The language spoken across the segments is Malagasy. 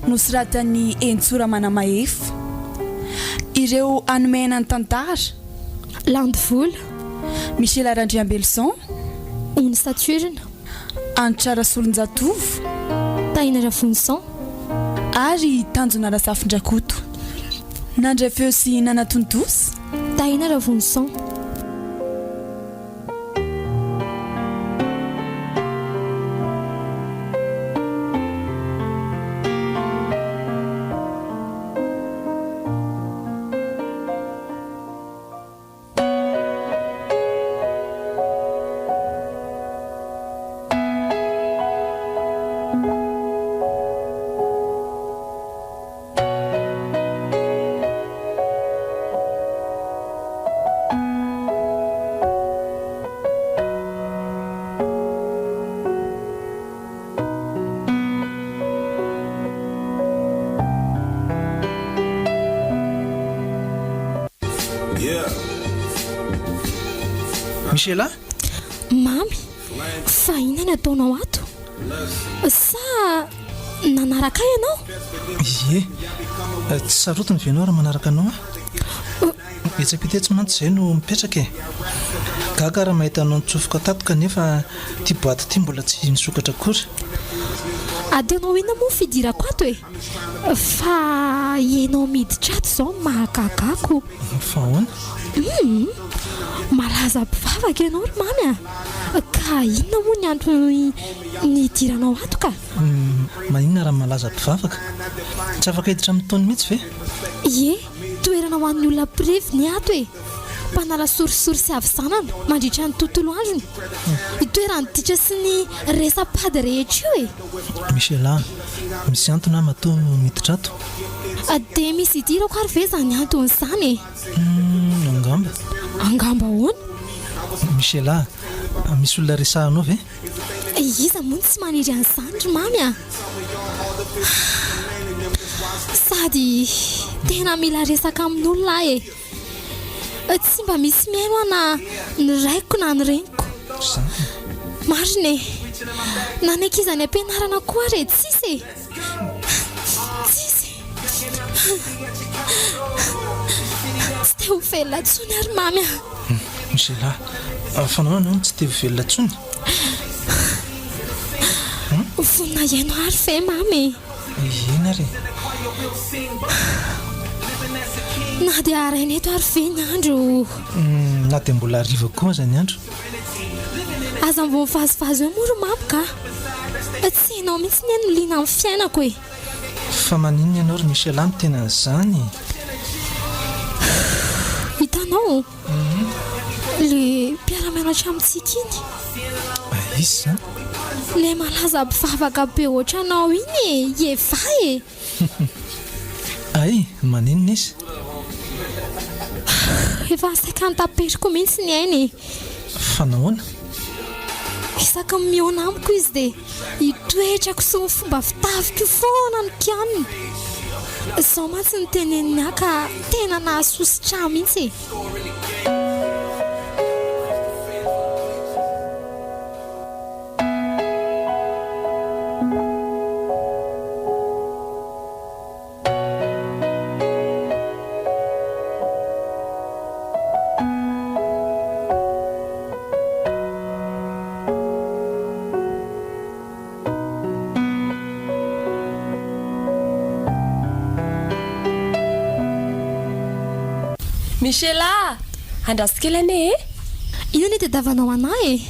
Nosoratan'i Henintsoa Ramanamahefa. Ireo hanomehana ny tantara. Landivola. Michela Randriambeloson. Ony Saturne. Hanitra Rasolonjatovo. Tahina Ravonison. Ary Tanjona Razafindrakoto. Nandray feo sy nanatontosa. Tahina Ravonison. Michela? Mamy, fa inona ny ataonao ato? Sa nanaraka ahy ianao? Ie. Tsy sarotiny ve ianao raha manaraka anao aho? Etsy ampita etsy mantsy izay no mipetraka e. Gaga aho raha mahita anao nitsofoka tato kanefa ity boaty ity mbola tsy nisokatra akory. Ataonao inona moa ny fidirako ato e? Fa ianao miditra ato izao no mahagaga ahy ko. Fa ahoana? Humm! Malaza mpivavaka ianao ry Mamy a! Ka inona moa ny antony nidiranao ato ka? Maninona raha malaza mpivavaka? Tsy afaka hiditra amin'ny taony mihitsy ve? Ie, toerana ho an'ny olona mpirevy ny ato e! Mpanala sorisory sy havizanana mandritra ny tontolo androny. Itoeran'ny ditra sy ny resa-pady rehetra io e! Michel a, misy antony aho matoa miditra ato. Dia misy idirako ary ve izany antony izany e? Humm, angamba. Angamba ahoana? Michel a, misy olona resahanao ve? Iza moa no tsy maniry an'izany ry Mamy a! Sady tena mila resaka amin'olona aho e! Tsy mba misy mihaino aho na ny raiko na ny reniko. Marina e! Na ny ankizy any am-pianarana koa ary e, tsisy e! Tsisy! Tsy te ho velona intsony aho ry Mamy a! Michela, fa nahoana ianao no tsy te ho velona intsony? Vonona hihaino ahy ve Mamy e? Eny ary e! Na dia haraina eto ary ve ny andro? Na dia mbola hariva koa aza ny andro. Aza mbo mivazivazy eo moa ry Mamy ka! Tsy ianao mihitsy anie no liana amin'ny fiainako e! Fa maninona ianao ry Michela no tena an'izany e? Hitanao? Le mpiara-mianatra amintsika iny. Iza izany? Le malaza mpivavaka be ohatranao iny e, i Eva e! Hay, maninona izy? Efa saika notaperiko mihitsy ny ainy e! Fa nahoana? Isaky ny mihaona amiko izy dia Io toetrako sy ny fomba fitafiko io foana no kianiny. Izao mantsy no teneniny ahy ka tena nahasosotra ahy mihitsy e. Michela a! Andraso kely anie e! Inona no itadiavanao anah e?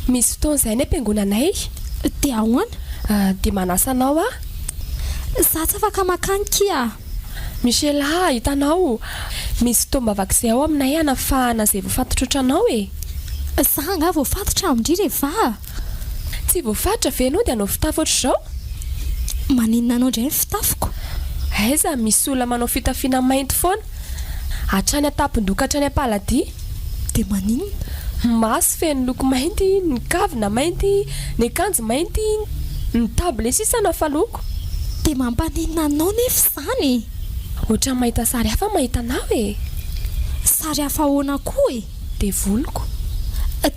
Misy fotoana izay any am-piangonanay. Dia ahoana? Dia manasa anao aho. Za tsy afaka makany kia. Michela, hitanao, misy fotoam-bavaka izay ao aminay hanafahana izay voafatotra ohatranao e! Za angaha voafatotra amin-dry Reva a! Tsy voafatotra ve ianao dia hanao fitafy ohatr'izao? Maninona anao indray ny fitafiko? Aiza misy olona manao fitafiana mainty foana, hatrany an-tampon-doha ka hatrany am-paladia? Dia maninona? Maso feno loko mainty, ny kavina mainty, ny akanjo mainty, ny table sisa no hafaliako. Dia mampaninona anao nefa izany e? Ohatran'ny mahita sary hafa mahita anao e! Sary hafa ahoana koa e? Devoliko.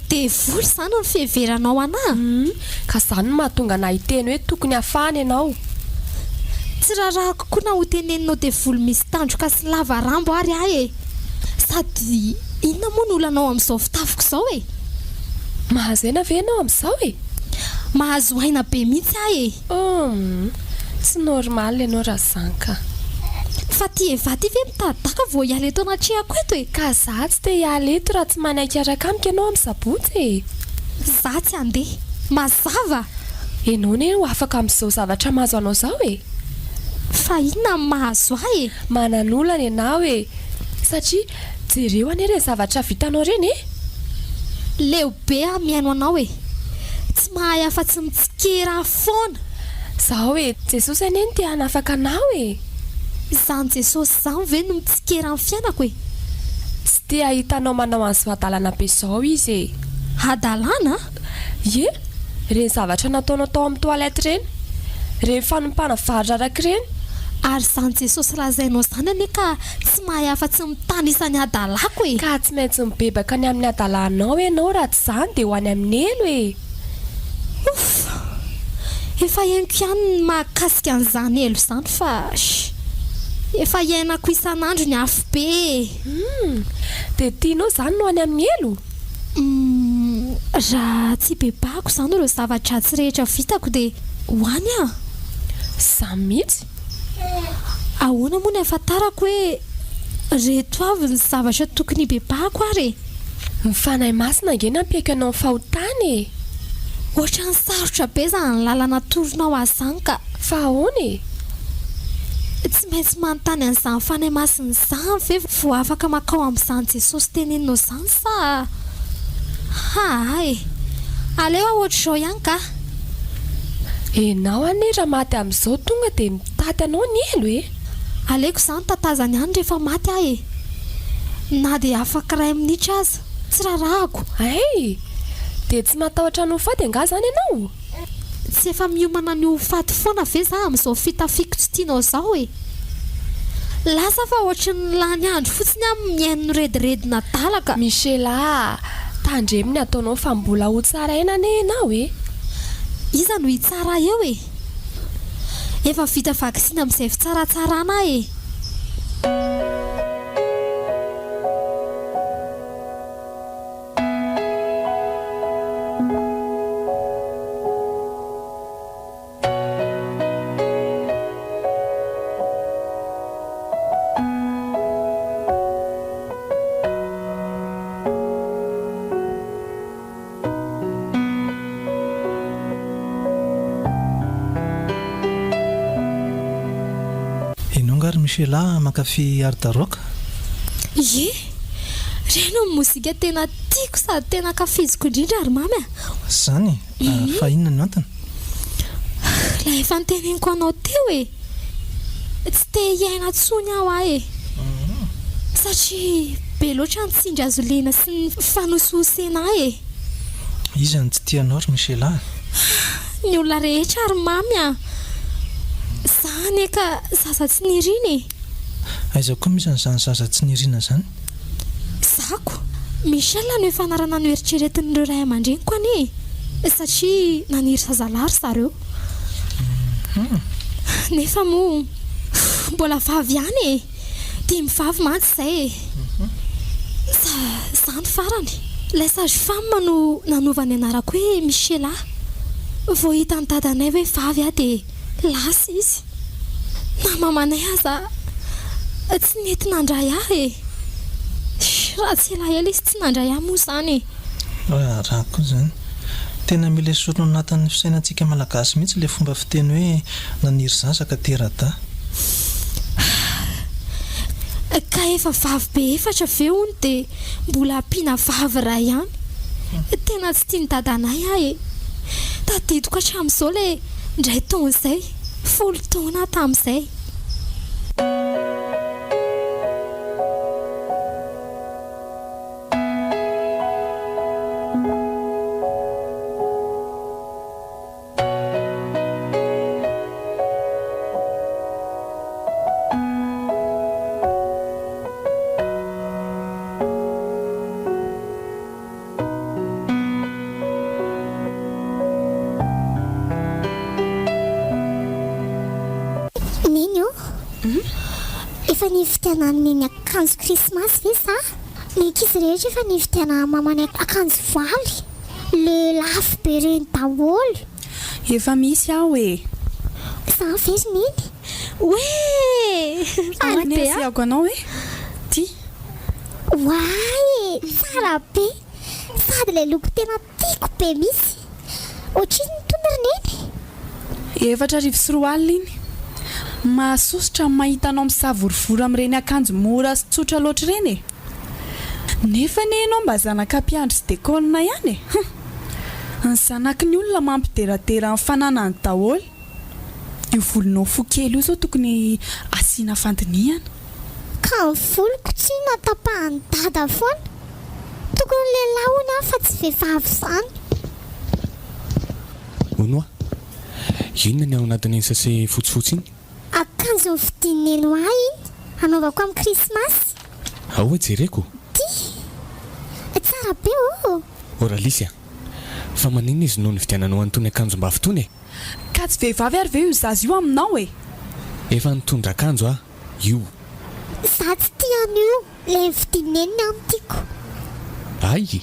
Devoly izany no fiheveranao anà? Hum, ka izany no mahatonga anà hiteny hoe tokony hafahana ianao. Tsy raharahako koa na hoteneninao devoly misy tandroka sy lava rambo ary aho e! Sady inona moa no olanao amin'izao fitafiko izao e? Mahazo aina ve ianao amin'izao e? Mahazo aina be mihitsy aho e! Humm! Tsy normal ianao raha izany ka! Fa ty Eva ty ve mitady daka vao hiala eto anatrehako eto e? Ka za tsy te hiala eto raha tsy manaiky hiaraka amiko ianao amin'ny sabotsy e! Za tsy handeha. Mazava! Ianao anie ho afaka amin'izao zavatra mahazo anao izao e! Fa inona no mahazo ahy e? Manan'olana ianao e! Satria jereo anie ireny zavatra vitanao ireny e! Leo be aho mihaino anao e! Tsy mahay afa-tsy mitsikera ahy foana! Zao e! Jesosy anie no te hanafaka anao e! Izany Jesosy izany ve no mitsikera ny fiainako e? Tsy te hahita anao manao an'izao hadalana be izao izy e! Hadalana? Ie! Ireny zavatra nataonao tao amin'ny toilette ireny, ireny fanompana vary raraka ireny. Ary izany Jesosy lazainao izany anie ka tsy mahay afa-tsy mitanisa ny hadalako e! Ka tsy maintsy mibebaka ny amin'ny hadalanao ianao raha tsy izany dia ho any amin'ny helo e! Ouf! Efa henoko ihany ny mahakasika an'izany helo izany fa efa iainako isan'andro ny afobe e! Humm! Dia tianao izany ny ho any amin'ny helo? Humm, raha tsy bebahako izany ireo zava-dratsy rehetra vitako dia ho any aho? Izany mihitsy. Ahoana moa ny ahafantarako hoe reto avy ny zavatra tokony hibebahako ary e? Ny Fanahy Masina ange nampiaiky anao ny fahotana e! Ohatran'ny sarotra be izany lalana atoronao ahy izany ka. Fa ahoana e? Tsy maintsy manontany an'izany Fanahy Masina izany ve vao afaka mankao amin'izany Jesosy teneninao izany sa? Haa e! Aleo aho ohatr'izao ihany ka! Enao anie raha maty amin'izao tonga dia mitaty anao ny helo e! Aleoko izany tatazany any rehefa maty aho e! Na dia afaka iray minitra aza, tsy rarahako! Hay! Dia tsy matahotra ny ho faty angaha izany ianao? Tsy efa miomana ny ho faty foana ve za amin'izao fitafiako tsy tianao izao e? Lasa fa ohatry ny lany andro fotsiny aho mihaino ny rediredin'adala ka. Michela a! Tandremo ny ataonao fa mbola ho tsaraina anie ianao e! Iza no hitsara ahy eo e? Efa vita vaksiny amin'izay fitsaratsarana aho e! Enao nga ry Michela mankafy art rock? Ie! Ireny no mozika tena tiako sady tena ankafiziko indrindra ry mamy a! Zany e! Fa inona no antony? Ilay efa noteneniko anao teo e! Tsy te hiaina intsony aho aho e! Satria be loatra ny tsindry azo lena sy ny fanosihosena ahy e! Iza no tsy tia anao ry Michela a? Ny olona rehetra ry mamy a! Za anie ka zaza tsy nirina e! Aiza koa misy an'izany zaza tsy nirina izany? Zako! Michel no efa anarana noeritreretin'ireo ray aman-dreniko anie e! Satria naniry zazalahy ry zareo. Nefa moa mbola vavy ihany e! Dimy vavy mantsy izay e! Za, za no farany. Ilay sage femme no nanova ny anarako hoe Michela. Vao hitan'i dadanay hoe vavy aho dia lasa izy. Na mamanay aza tsy nety nandray ahy e! Raha tsy elaela izy tsy nandray ahy moa izany e! Raharaha koa izany. Tena mila esorina ao anatin'ny fisainantsika Malagasy mihitsy ilay fomba fiteny hoe naniry zaza ka tera-dahy. Ka efa vavy be efatra ve hono dia mbola ampiana vavy iray ihany? Tena tsy tian'i dadanay aho e! Tadidiko hatramin'izao ilay indray taona izay, folo taona aho tamin'izay. Ny. Efa nividianan'i Neny akanjo krismasy ve za? Ny ankizy rehetra efa nividianan'i mamany akanjo voaly, le lafo be reny daholo. Efa misy aho e! Za ve ry Neny? Oee! Faly be aho! Asehoko anao e! Ty! Oay e! Tsara be! Sady ilay loko tena Tiako be mihitsy. Ohatrinona itony ry Neny? 2004 iny. Mahasosotra ny mahita anao misavorovoro amin'ireny akanjo mora sy tsotra loatra ireny e! Nefa anie ianao mba zanaka mpiandry sy dekôna ihany e! Hum! Ny zanaky ny olona mampideradera ny fananany daholo. Io volonao fohy kely io izao tokony asiana fandinihana. Ka ny voloko tsinona tapahan'i dada foana. Tokony lehilahy hono aho fa tsy vehivavy izany. Hono hoa, inona ny ao anatin'iny sachet fotsifotsy iny? Akanjo novidian'i Neny ho ahy iny, hanaovako amin'ny krismasy. Ao hoe jereko. Ty! Tsara be ô! Ô Ralisy a! Fa maninona izy no nividiananao an'itony akanjom-bavy itony e? Ka tsy vehivavy ary ve io zaza io aminao e? Efa nitondra akanjo aho io. Za tsy tia an'io, ilay novidian'i Neny ny ahy no tiako. Hay!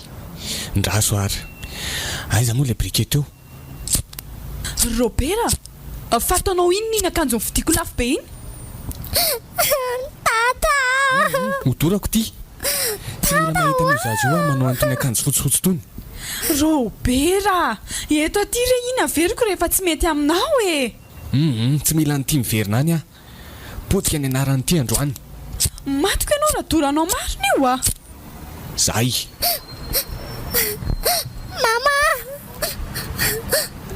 Ndraso ary. Aiza moa ilay briquet teo? Ry Robert a! Fa ataonao inona iny akanjo novidiako lafo be iny? Dada a! Hodorako ity! Tsy mila mahita an'io zaza io aho manao an'itony akanjo fotsifotsy itony. Robert a! Eto aty re iny averiko rehefa tsy mety aminao e! Hum, tsy mila an'ity miverina any aho. Potika ny anaran'ity androany. Matiko ianao raha doranao marina io a! Zay. Mama a!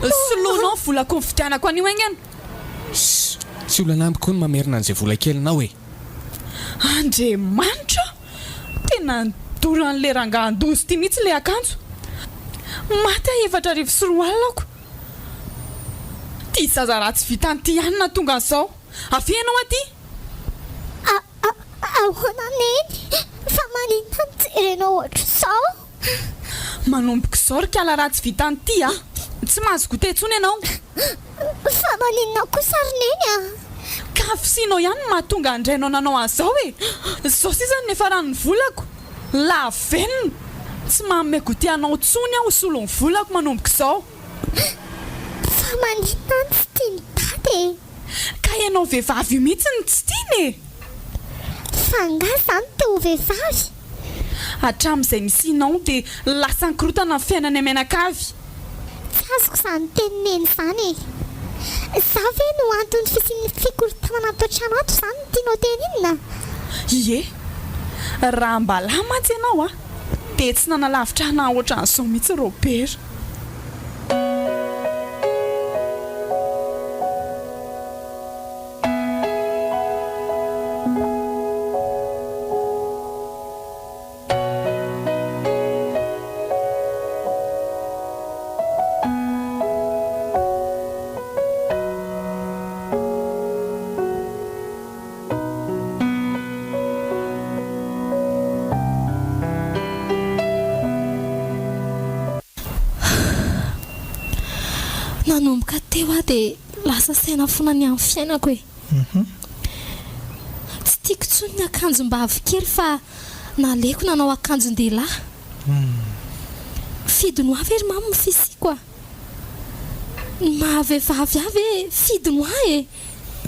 Soloinao ny volako nividianako an'io haingana. Ssss, tsy olana amiko koa ny mamerina an'izay vola kelinao e! Andriamanitra o! Tena nidoran'ilay rangahy andoza ity mihitsy ilay akanjo. Maty aho 2004 ako. Ity zaza ratsy vitany ity ihany no nahatonga an'izao. Avia ianao aty! A, a, ahoana Neny? Fa maninona no jerenao ohatr'izao? Manomboka izao ry kala ratsy vitany ity a! Tsy mahazo goûter intsony ianao. Fa maninona kosa ry Neny a? Ka fisianao ihany no mahatonga an-drainao nanao an'izao e! Izao sisa no niafaran'ny volako. Lavenona! Tsy manome goûter anao intsony aho ho solon'ny volako manomboka izao. Fa maninona no tsy tian'i Dada e? Ka ianao vehivavy io mihitsy no tsy tiany e! Fa angaha izaho no te ho vehivavy? Hatramin'izay nisianao dia lasa nikorotana ny fiainanay mianakavy. Tsy azoko izany tenin'i Neny izany e! Izaho ve no anton'ny fisian'ny fikorontanana ato an-trano ato izany no tianao tenenina? Ie! Raha mba lahy mantsy ianao a! Dia tsy nanalavitra anà ohatran'izao mihitsy Robert. Nanomboka teo aho dia lasa saina foana ny amin'ny fiainako e. Tsy tiako intsony ny akanjom-bavy kely fa naleoko nanao akanjon-dehilahy. Fidiny ho ahy ve ry mamy ny fisiako a? Ny maha vehivavy ahy ve fidiny ho ahy e?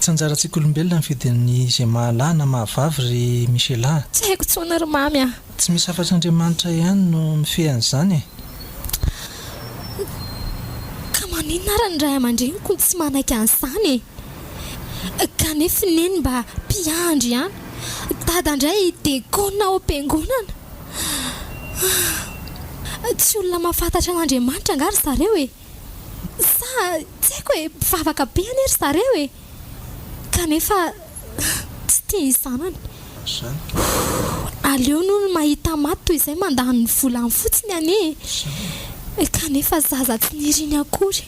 Tsy anjarantsika olombelona mifidy ny izay maha lahy na maha vavy ry Michela a! Tsy haiko tsony ry Mamy a! Tsy misy afatsy Andriamanitra ihany no mifehy an'izany e! Ka maninona ary ny ray aman-dreniko no tsy manaiky an'izany e? Kanefa i Neny mba mpiandry ihany, Dada indray dekona ao am-piangonana. Tsy olona mahafantatra an'Andriamanitra angaha ry zareo e? Sa tsy haiko e, mpivavaka be anie ry zareo e! Kanefa tsy tia ny zanany. Aleony hono mahita maty toy izay mandany ny volany fotsiny anie e! Kanefa zaza tsy niriny akory.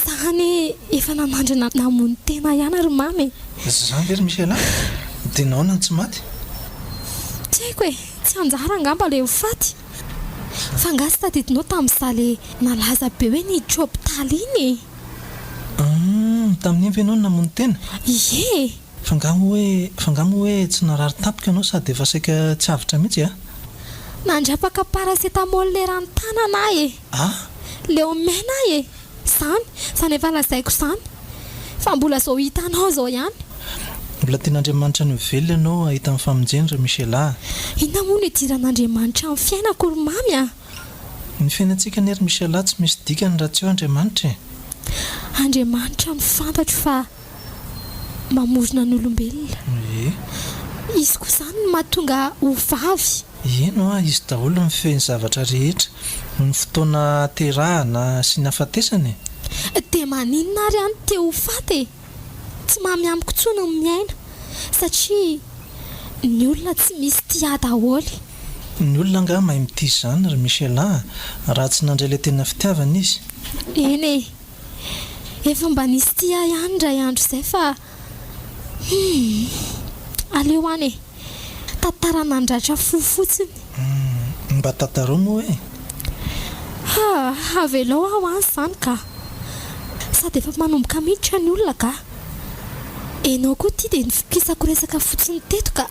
Za anie efa nanandrana namono tena ihany ry mama e! Zany ve ry Michel a? Dia nahoana no tsy maty? Tsy haiko e, tsy anjara angamba ilay ho faty. Fa nga tsy tadidinao tamin'izaho le nalaza be hoe niditra hopitaly iny e? Humm. Hum, tamin'iny ve ianao no namono tena? Ie e! Fa angaha moa hoe, fa angaha moa hoe tsy narary tampoka ianao sady efa saika tsy avotra mihitsy a? Nandrapaka paracetamol eran'ny tanana aho e! Ah! Leo miaina aho e! Izany, izany efa lazaiko izany. Fa mbola izao hitanao izao ihany. Mbola tian'Andriamanitra ny ho velona ianao hahita ny famonjeny ry Michela a! Inona moa no idiran'Andriamanitra amin'ny fiainako ry Mamy a? Ny fiainantsika anie ry Michela tsy misy dikany raha tsy eo Andriamanitra e! Andriamanitra no fantatro fa mamorona ny olombelona. Ie. Izy koa izany no mahatonga ho vavy. Eny hoa, izy daholo no mifehy ny zavatra rehetra, ny fotoana ahaterahana sy ny ahafatesana e! Dia maninona ary aho no te ho faty e? Tsy mamy amiko intsony ny miaina satria ny olona tsy misy tia ahy daholo. Ny olona angaha mahay mitia izany ry Michela a! Raha tsy nandray ilay tena fitiavana izy. Eny e! Efa mba nisy tia ahy ihany indray andro izay fa humm! Aleo any e! Tantara nandratra fo fotsiny. Humm! Mba tantarao moa e! Ha! Avelao aho any izany ka! Sady efa manomboka miditra ny olona ka! Enao koa ity dia nivokisako resaka fotsiny teto ka!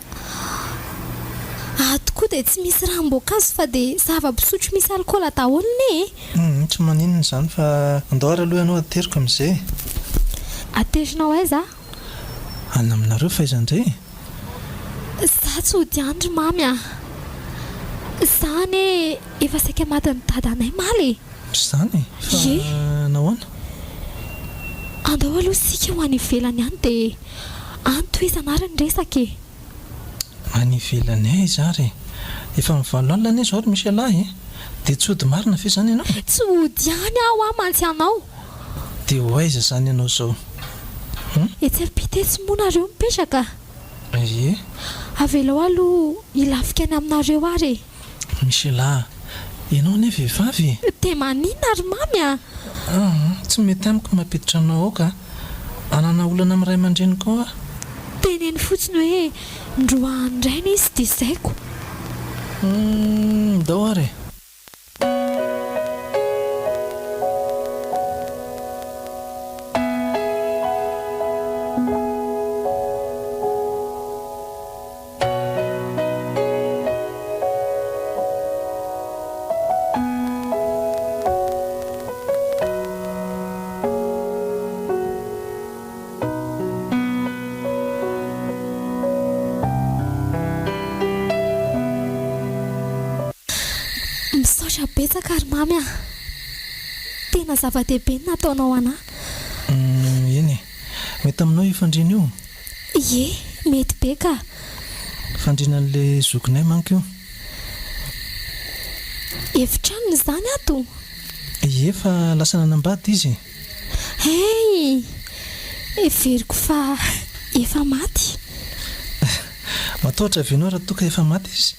Ato koa dia tsy misy ranom-boankazo fa dia zava-pisotro misy alikaola daholo anie e! Humm! Tsy maninona izany fa andao ary aloha ianao ateriko amin'izay e! Aterinao aiza? Any aminareo fa aiza indray e? Za tsy hody any ry Mamy a! Za anie efa saika matin'i dadanay maly e! Izany e? Fa Ie. nahoana? Andao aloha isika ho any ivelany any dia any tohizana ary ny resaka e! Any ivelany aiza ary e? Efa mivalo alina anie izao ry Michela e! Dia tsy hody marina ve izany ianao? Tsy hody any aho hoa mantsy anao! Dia ho aiza izany ianao izao? Hum? Etsy ampita etsy moa nareo mipetraka? Ie. Avelao aloha hilafika any aminareo ary e! Michela a! Ianao anie vehivavy e! Dia maninona ry Mamy a! Aa, tsy mety amiko ny mampiditra anao ao ka! Hanana olana amin'ny ray aman-dreniko ao aho. Teneno fotsiny hoe ndroahan'ny rainy izy dia izay ko! Humm, ndao ary e! Misaotra betsaka ry Mamy a! Tena zava-dehibe ny nataonao anah. Humm eny e! Mety aminao io fandriana io? Ie, mety be ka! Fandriana an'le zokinay manko io. Efitranony izany ato? Ie, fa lasa nanambady izy e! Hey! Heveriko fa efa maty. Matahotra ve ianao raha toa ka efa maty izy?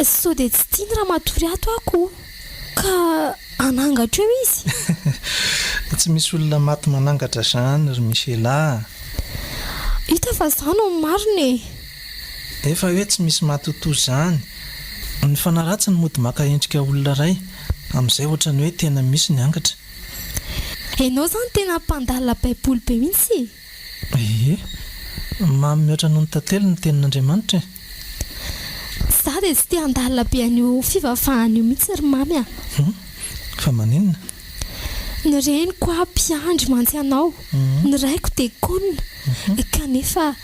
Sao dia tsy tiany raha matory ato aho ko! Ka hanangatra eo izy? Tsy misy olona maty manangatra izany ry Michela a! Hita fa izaho no marina e! Efa hoe tsy misy maty ho toa izany. Ny fanahy ratsy no mody maka endrika olona iray, amin'izay ohatran'ny hoe tena misy ny angatra. Enao zany tena mpandalina baiboly be mihitsy e! Ie. Mamy mihoatra noho ny tantely ny tenin'Andriamanitra e! Za dia tsy te handalina be an'io fivavahana io mihitsy ry mamy a! Hum. Fa maninona? Ny reniko aho mpiandry mantsy anao, ny raiko dekona, kanefa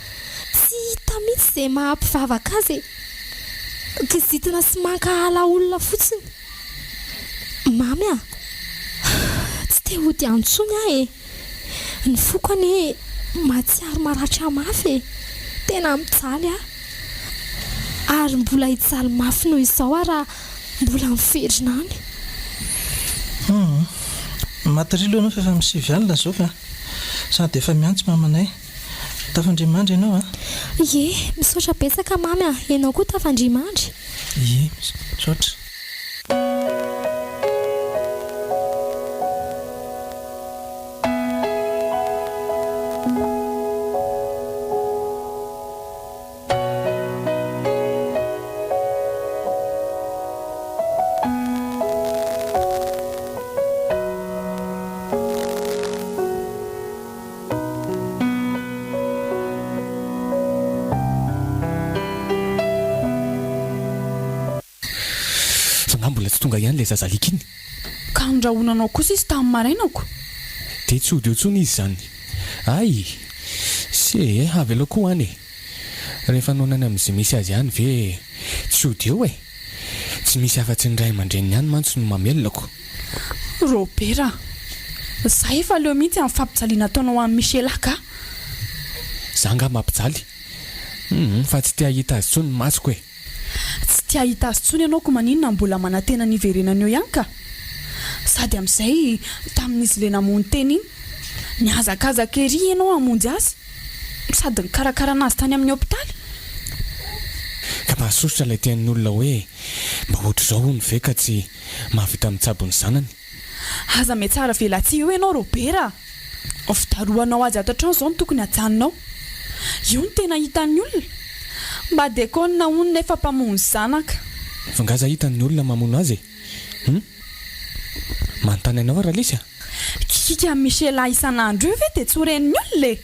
tsy hita mihitsy izay maha mpivavaka azy e! Kizitina sy mankahala olona fotsiny. Mamy a! Tsy te hody any intsony aho e! Ny foko anie mahatsiaro maratra mafy e! Tena mijaly aho. Ary mbola hijaly mafy noho izao aho raha mbola miverina any. Humm. Maty rilo ianao fa efa misivy alina izao ka. Sady efa miantso mamanay. Tafandria mandry ianao a! Ie, misaotra betsaka mamy a! Ianao koa tafandria mandry. Ie, misaotra. mbola tsy tonga ihany ilay zaza alika iny? Ka ndrahonanao kosa izy tamin'ny maraina ko. Dia tsy hody eo intsony izy izany. Hay! Se e, avelao koa any e! Rehefa noana any amin'izay misy azy any ve tsy hody eo e? Tsy misy afa-tsy ny ray aman-dreniny ihany mantsy no mamelona ko. Robert a! Za efa leo mihitsy amin'ny fampijaliana ataonao an'i Michela ka! Za angaha mampijaly? Humm, fa tsy te hahita azy intsony ny masoko e! Tsy te hahita azy intsony ianao ko maninona mbola manantena ny hiverenany eo ihany ka! Sady amin'izay tamin'izy le namono tena iny, nihazakazaka ery ianao hamonjy azy, sady nikarakara anazy tany amin'ny hopitaly. Ka mahasosotra ilay tenin'olona hoe mba ohatr'izao hono ve ka tsy mahavita mitsabo ny zanany. Aza mihatsara velatsihy eo ianao Robert a! Fidarohanao azy ato an-trano izao no tokony hajanonao. Io no tena hitan'ny olona. Mba dekona hono nefa mpamono zanaka. Fa nga za hitan'ny olona mamono azy e? Hum? Manontany anao aho Ralisy a! Kikika amin'i Michela isan'andro io ve dia tsy ho ren'ny olona e?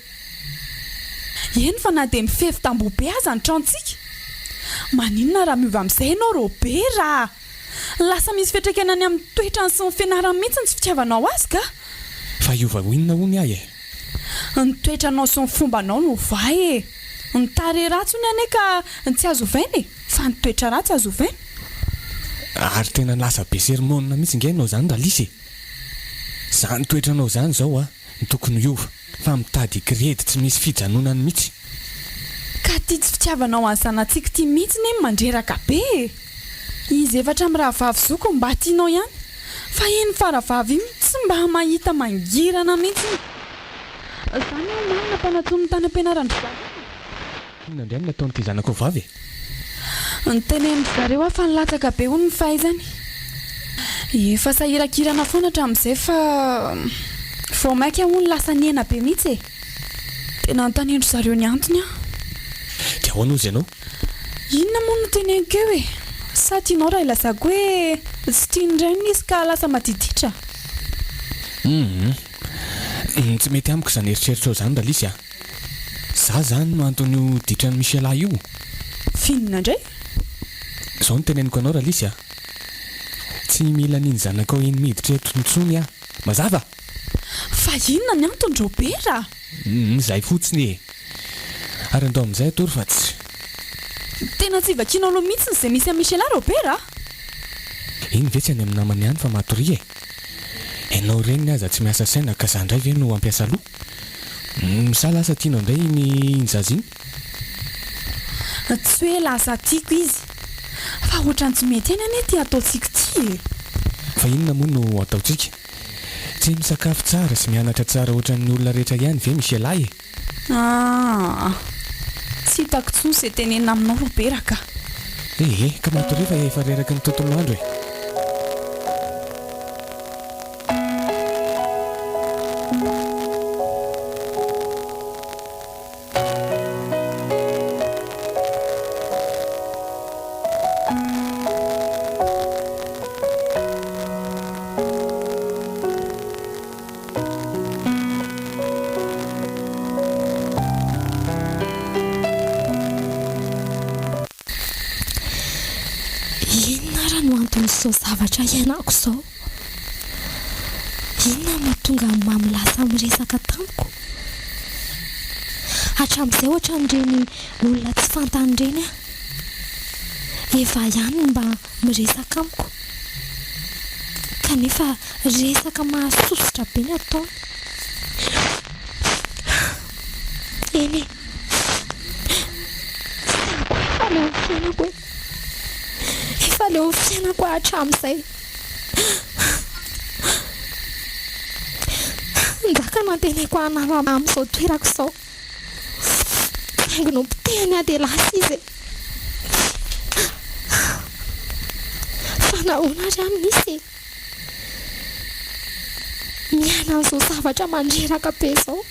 Eny fa na dia mifefy tamboho be aza ny tranontsika. Maninona raha miova amin'izay ianao Robert a! Lasa misy fiantraikany any amin'ny toetrany sy ny fianarany mihitsy ny tsy fitiavanao azy ka! Fa hiova ho inona hono ahy e? Ny toetranao sy ny fombanao no ovay e! Ny tarehy ratsy hono anie ka tsy azo ovaina e! Fa ny toetra ratsy azo ovaina. Ary tena lasa be sermona mihitsy nge ianao izany Ralisy e! Izany toetranao izany izao a, no tokony hiova. Fa mitady gredy tsy misy fijanonany mihitsy. Ka ty tsy fitiavanao an'i zanatsika ty mihitsy ne mandreraka be e! Izy efatra mirahavavy zokiny mba tianao ihany fa iny faravavy iny tsy mba mahita mangirana mihitsy. Zany aho omaly nampanantoniny tany am-pianaran-dry zareo e! Inona indray no nataon'ity zanakao vavy e? Notenenin-dry zareo aho fa nilatsaka be hono ny fahaizany. Efa sahirankirana foana hatramin'izay fa vao mainka hono lasa nihena be mihitsy e! Dia nanontanian-dry zareo ny antony aho. Dia ahoana hozy ianao? Inona moa no teneniko eo e? Sa tianao raha ilazako hoe tsy tian'ny reniny izy ka lasa madiditra? Humm. Tsy mety amiko izany eritreritrao izany Ralisy a! Za zany no anton'io ditran'i Michela io. F'inona indray? Zao no teneniko anao Ralisy a! Tsy mila an'iny zanakao iny miditra eto intsony aho. Mazava? Fa inona ny antony Robert a? Humm zay fotsiny e! Ary andao amin'izay atory fa tsy. Tena tsy vakianao loha mihitsy izay misy an'i Michela Robert a! Iny ve tsy any amin'ny namany ihany fa matoria e! Ianao reniny aza tsy miasa saina ka za ndray ve no hampiasa loha? Humm sa lasa tianao indray iny iny zaza iny? Tsy hoe lasa tiako izy fa ohatran'ny tsy mety ihany anie ity ataontsika ity e! Fa inona moa no ataontsika? Tsy misakafo tsara sy mianatra tsara ohatran'ny olona rehetra ihany ve Michela e? Aa! Tsy hitako intsony izay tenenina aminao Robert ka! Ee, ka matoria fa efa reraky ny tontolo andro e! Inona ara no anton'izao zavatra iainako izao? Inona no mahatonga an'i Mamy lasa miresaka tamiko? Hatramin'izay ohatran'ireny olona tsy fantany ireny aho. Eva ihany no mba miresaka amiko. Kanefa resaka mahasosotra be ny ataony. Eny e! Efa leo ny fiainako e! Efa leo ny fiainako aho hatramin'izay. Njaka no antenaiko hanala amin'izao toerako izao. Saingy nopotehiny aho dia lasa izy e! Fa nahoana ary aho no nisy e? Miaina an'izao zavatra mandreraka be izao.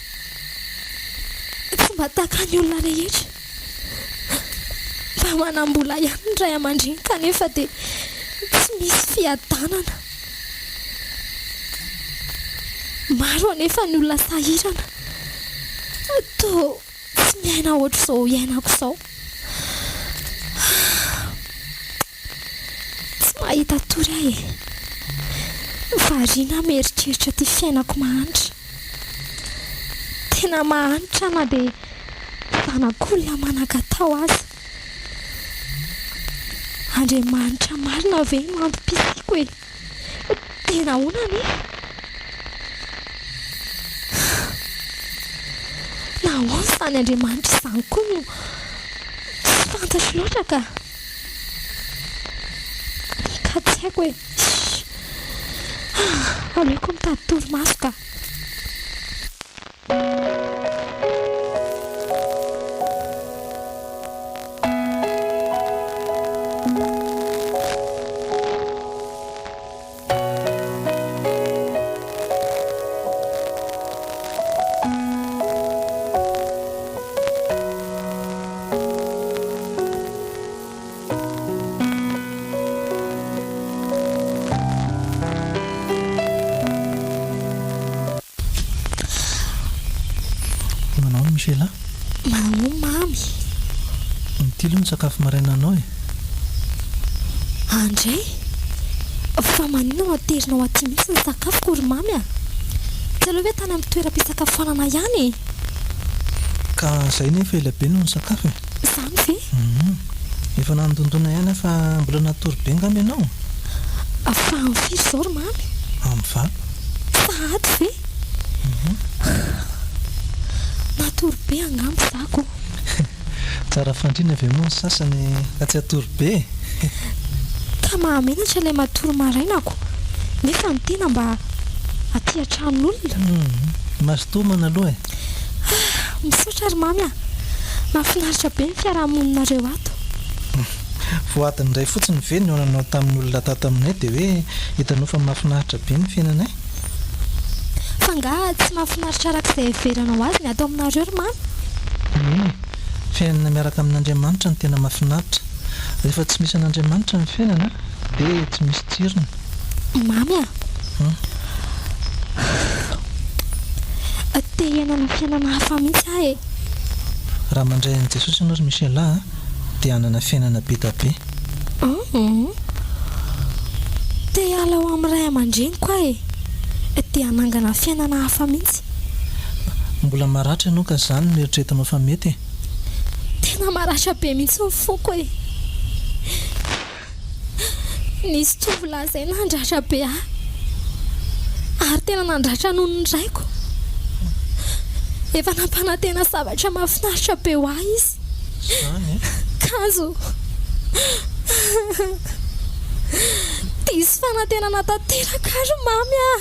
Tsy mba tahaka ny olona rehetra. Mba manam-bola ihany ny ray aman-dreny kanefa dia tsy misy fiadanana. Maro anefa ny olona sahirana. Toa tsy miaina ohatr'izao iainako izao. Tsy mahita. mahita tory aho e. Variana aho mieritreritra ity fiainako mahantra. Tena mahantra na dia zanak'olona manan-katao aza. Andriamanitra marina ve no antom-pisiako e? Tena ahoana anie? Nahoana izany Andriamanitra izany koa no tsy fantatro loatra ka? Ka tsy haiko e. Aleoko mitady torimaso ka. Manao Michela? Manao Mamy. Ity aloha ny sakafo maraina anao e. Andray, fa maninona no aterinao aty mihitsy ny sakafoko ry Mamy a? Tsy aleo ve tany amin'ny toeram-pisakafoanana ihany e? Ka zay nefa ela be no nisakafo e. Izany ve? Hum. Efa nandondona ihany aho fa mbola natory be angamba ianao? Fa amin'ny firy izao ry Mamy? Amin'ny valo. Sahady ve? Natory be angamba izaho ko. Tsara fandriana ve moa ny sasany ka tsy hatory be e? Ka mahamenatra ilay matory maraina ko, nefa ny tena mba aty an-tranon'olona. Hum. Mazotoa homana aloha e. Ah, misaotra ry Mamy a! Mahafinaritra be ny fiaraha-moninareo ato. Vao adiny iray fotsiny ve nihaonanao tamin'ny olona tato aminay dia hoe hitanao fa mahafinaritra be ny fiainanay? Fa angaha tsy mahafinaritra araka izay heveranao azy ny ato aminareo ry Mamy? Eny e! Fiainana miaraka amin'Andriamanitra no tena mahafinaritra. Rehefa tsy misy an'Andriamanitra ny fiainana dia tsy misy tsirony. Mamy a! Te hiainana fiainana hafa mihitsy aho e! Raha mandray an'i Jesosy ianao ry Michela a, dia hanana fiainana be da be. Hum. Te hiala ao amin'ny ray aman-dreniko aho e! Te hanangana fiainana hafa mihitsy. Mbola maratra ianao ka izany no eritreretinao fa mety e! Tena maratra be mihitsy ny foko e! Nisy tovolahy izay nandratra be ahy, ary tena nandratra noho ny raiko. Efa nampanantena zavatra mahafinaritra be ho ahy izy. Izany e? Kanjo diso fanantenana tanteraka aho ry Mamy a!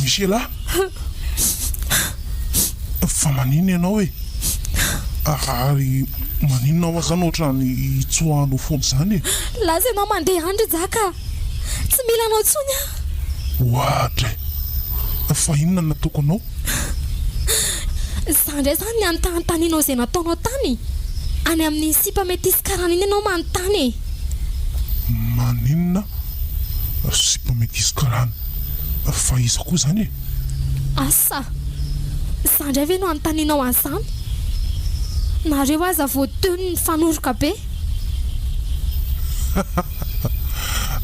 Michela Fa maninona ianao e? Ary maninona hoa zany ohatran'ny hitsoahanao foana izany e? Lasa ianao mandeha any ry Jaka a! Tsy mila anao intsony aho. Oadray! Fa inona no nataoko anao? Za indray izany ny anontanianao izay nataonao tany? Any amin'iny sipa metisy karana iny ianao manontany e! Maninona sipa metisy karana? Fa iza koa izany e? Asa! Za indray ve no anontanianao an'izany? Nareo aza vao teo no nifanoroka be!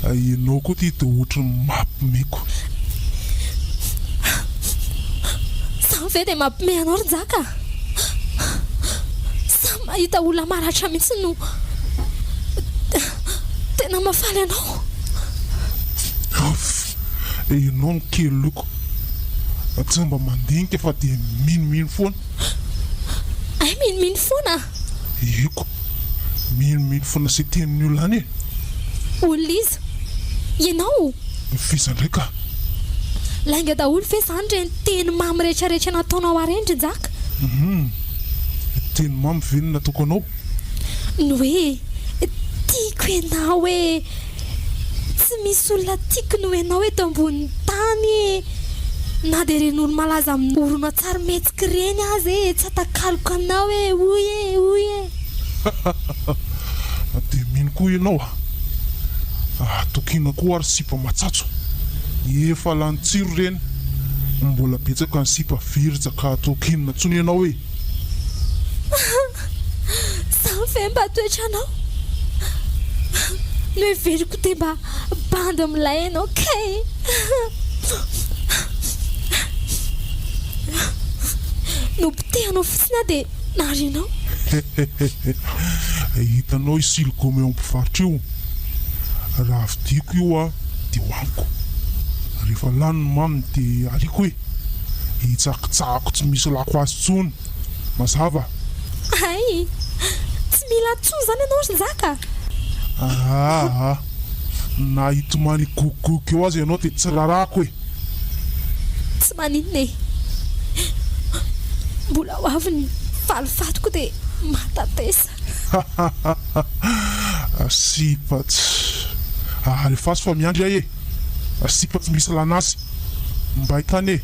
Ianao koa ity dia ohatry ny mampimeko. Zany ve dia mampime anao ry Njaka a? Samy mahita olona maratra mihitsy no tena mahafaly anao. Ouf! Ianao no kely loko. Tsy mba mandinika fa dia minomino foana. Hay minomino foana? Eko. Minomino foana sy tenin'ny olona any e! Olona iza? Ianao? F'iza indray ka? Lainga daholo ve izany ireny teny mamy rehetrarehetra nataonao ahy ireny ry Njaka? Hum! Teny mamy ve no nataoko anao? Ny hoe tiako ianao e! Tsy misy olona tiako noho ianao eto ambonin'ny tany e! Na dia ireny olo-malaza amin'ny horonantsarimihetsika ireny aza e, tsy atakaloko anao e! Hoy e! Hoy e! Dia mino koa ianao a! Tokiana koa ary sipa matsatso. Efa lany tsiro ireny. Mbola betsaka ny sipa virja ka ataoko inona intsony ianao e! Zany ve mba toetranao? Noheveriko dia mba bandy milay ianao kay. Nopotehanao fotsiny aho dia narianao. Hitanao io siligoma eo amin'ny mpivarotra io? Raha vidiako io dia hohaniko. Rehefa lany ny maminy dia ariako e! Hitsakitsahako tsy misy lako azy intsony. Mazava? Hay! Tsy mila intsony izany ianao ry Njaka? Aa! Na hitomany higogogogo eo aza ianao dia tsy rarahako e! Tsy maninona e! Mbola ho avy ny valifatiko dia mahatantesa. Sipa tsy. Alefaso fa miandry aho e! Sipa tsy misy ilana azy. Mbay tany e!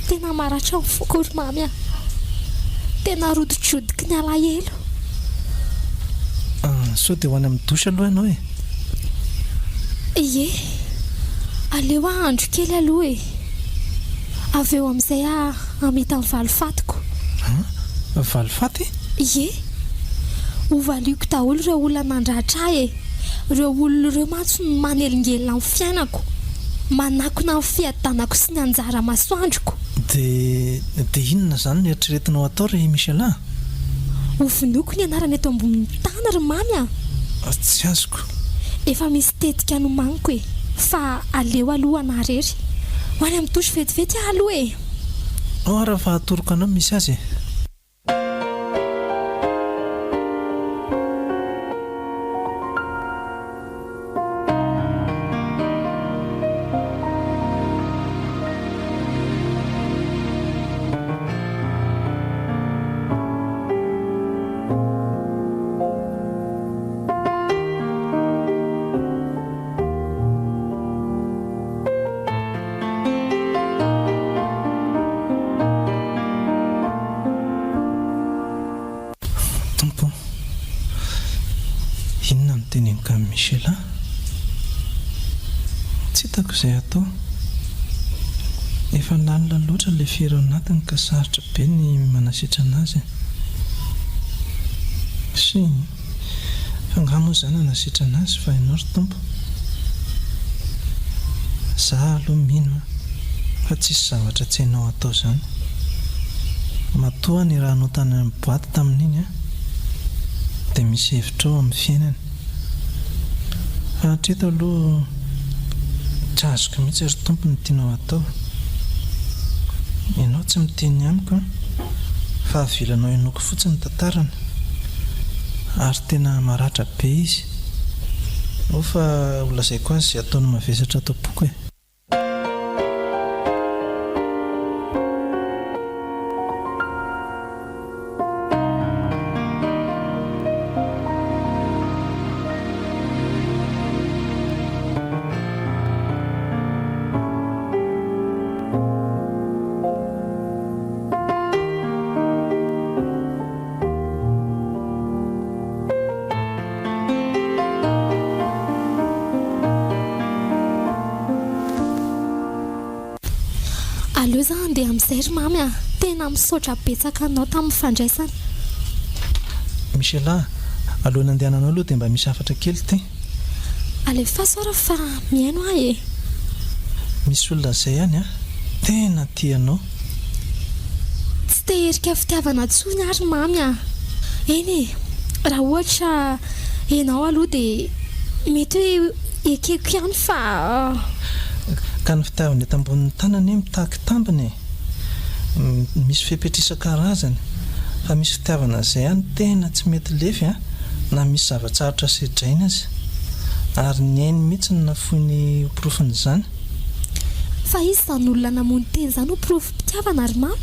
Tena maratra ny foko ry Mamy a! Tena rodidrodiky ny alahelo. Sao dia ho any amin'ny douche aloha ianao e? Ie, aleo aho handro kely aloha e! Avy eo amin'izay aho hamita ny valifatiko. An? Valifaty? Ie. Hovaliako daholo ireo olona nandratra ahy e! Ireo olona ireo mantsy no manelingelina ny fiainako, manakona ny fiadanako sy ny anjara masoandroko. Dia, dia inona izany no eritreretinao hatao ry Michel a? Hovonoiko ny anarany eto ambonin'ny tany ry Mamy a! Tsy azoko. Efa misy tetika nomaniko e! Fa aleo aloha hanarery. Ho any amin'ny douche vetivety aho aloha e! Ao ary fa atoroko anao ny misy azy e! Tompo o, inona no teneniko amin'i Michela? Tsy hitako izay hatao. Efa lalina loatra ilay fery ao anatiny ka sarotra be ny manasitrana azy. Sy. Fa angaha moa za nanasitrana azy fa ianao ry Tompo? Za aloha mino an, fa tsisy zavatra tsy hainao atao zany. Matoa nirahanao tany amin'ny boite tamin'iny an, dia misy hevitra ao amin'ny fiainany. Fa hatreto aloha tsy azoko mihitsy ry Tompo ny tianao hatao. Ianao tsy miteny amiko an, fa avelanao henoiko fotsiny ny tantarany. Ary tena maratra be izy. Ao fa ho lazaiko azy izay ataony mavesatra ato am-poko e. Aleo za handeha amin'izay ry Mamy a! Tena misaotra betsaka anao tamin'ny fandraisana. Michel a! Alohan'ny handehananao aloha dia mba misy hafatra kely ity. Alefaso ary fa mihaino aho e! Misy olona izay any a! Tena tia anao. Tsy te herika fitiavana tsony aho ry Mamy a! Eny e, raha ohatra ianao aloha dia mety hoe ekeko ihany fa. Ka ny fitiavana eto ambonin'ny tany anie mitaky tambiny e! Misy fepetra isan-karazany fa misy fitiavana izay ihany tena tsy mety lefy an, na misy zava-tsarotra sedraina aza. Ary ny ainy mihitsy no nafoiny ho porofon'izany. Fa iza izany olona namono tena izany ho porofom-pitiavana ry mama?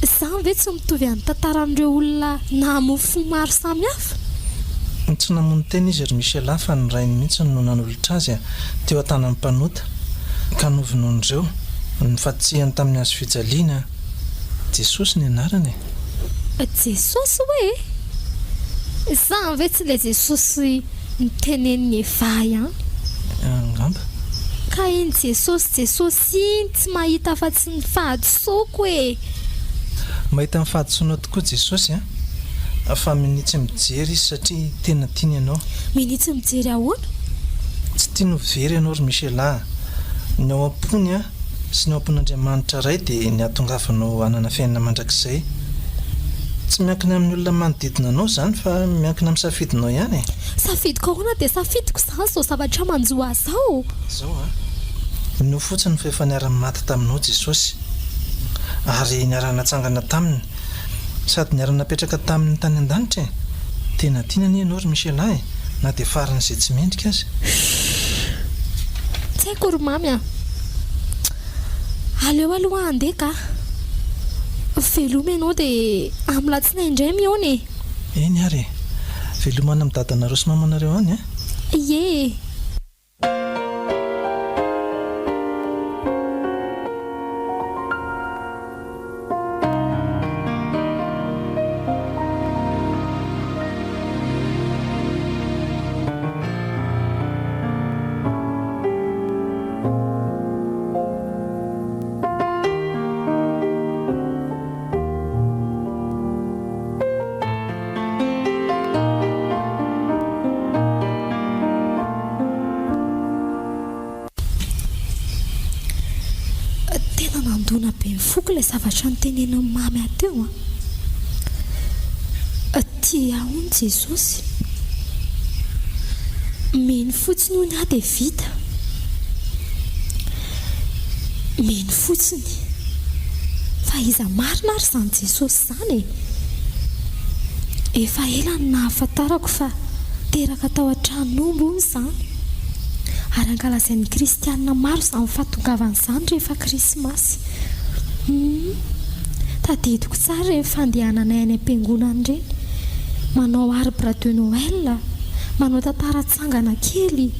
Izany ve tsy mitovy amin'ny tantaran'ireo olona namoy fo maro samihafa? Tsy namono tena izy ry Michela fa ny rainy mihitsy no nanolotra azy teo an-tanan'ny mpanota ka novonoin'ireo, nifantsihany tamin'ny hazo fijaliana. Jesosy ny anarany e! Jesosy hoe? Izany ve tsy ilay Jesosy notenenin'i Eva ihany? Angamba. Ka iny Jesosy Jesosy iny tsy mahita afa-tsy ny fahadisoako e! Mahita ny fahadisoanao tokoa Jesosy a! Fa minia tsy mijery Izy satria tena tiany ianao. Minia tsy mijery ahoana? Tsy tiany ho very ianao ry Michela a! Ny ao am-pony sy ny ao am-pon'Andriamanitra Ray dia ny hahatongavanao hanana fiainana mandrakizay. Tsy miankina amin'ny olona manodidina anao izany fa miankina amin'ny safidinao ihany e! Safidiko ahoana dia safidiko izany izao zavatra manjo ahy izao? Izao an! Minoa fotsiny fa efa niara-maty taminao Jesosy ary niara-natsangana taminy. Sady niara-napetraka taminy tany an-danitra e! Tena tiany anie ianao ry Michela e! Na dia faran'izay tsy mendrika aza. Shh! Tsy haiko ry Mamy a! Aleo aloha aho handeha ka! Veloma ianao dia amin'ny latsinainy indray mihaona e! Eny ary e! Veloma any amin'ny dadanareo sy mamanareo any a! Ie e! Tena nandona be ny foko ilay zavatra notenenin'i Mamy ahy teo an! Tia ahy hono Jesosy. Mino fotsiny hono aho dia vita. Mino fotsiny. Fa iza marina ary izany Jesosy izany e? Efa ela no nahafantarako fa teraka tao an-tranon'omby hono izany. Ary ankalazain'ny kristianina maro izany fahatongavany izany rehefa krismasy. Humm. Tadidiko tsara ireny fandehananay any am-piangonana ireny. Manao arbre de Noël, manao tantara tsangana kely,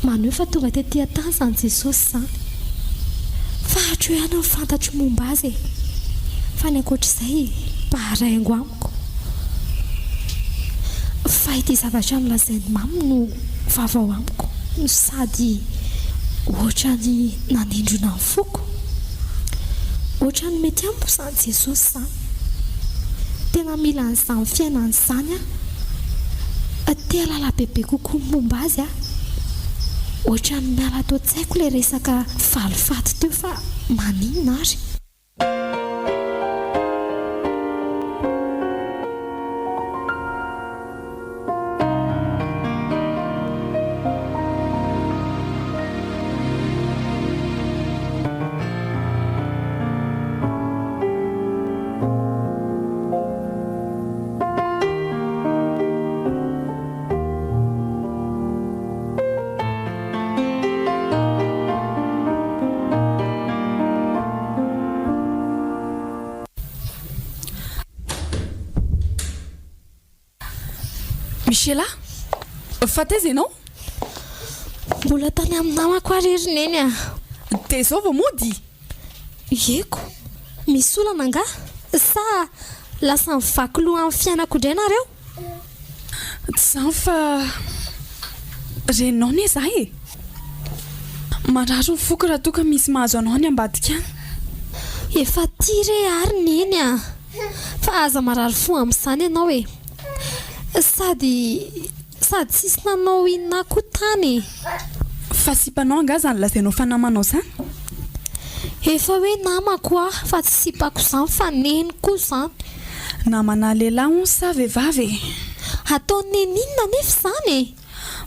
maneho fa tonga tety an-tany izany Jesosy izany. Fa hatreo ihany ny fantatro momba azy e! Fa ny ankoatr'izay baraingo amiko. Fa ity zavatra nolazain'i Mamy no vaovao amiko no sady ohatran'ny nanindrona ny foko. Ohatran'ny mety amiko izany Jesosy izany. Tena mila an'izany fiainana izany aho. Te hahalala bebe kokoa ny momba azy aho. Ohatran'ny miala ato an-tsaiko ilay resaka valifaty teo fa maninona ary? Michela, fa taiza ianao? Mbola tany amin'ny namako ary ry Neny a! Dia izao vao mody? Ieko, misy olana angaha? Sa lasa mivaky loha amin'ny fiainako indray nareo? Tsy izany fa reninao anie izaho e! Marary ny foko raha toa ka misy mahazo anao any ambadika any. Efa tia re ary Neny a! Fa aza marary fo amin'izany ianao e! Sady sady tsisy nanao inona ahy koa tany e! Fa sipanao angaha izany lazainao fa namanao izany? Efa hoe namako aho fa tsy sipako izany fa Neny koa izany. Namana lehilahy hono sa vehivavy e? Ataon'i Neny inona anefa izany e?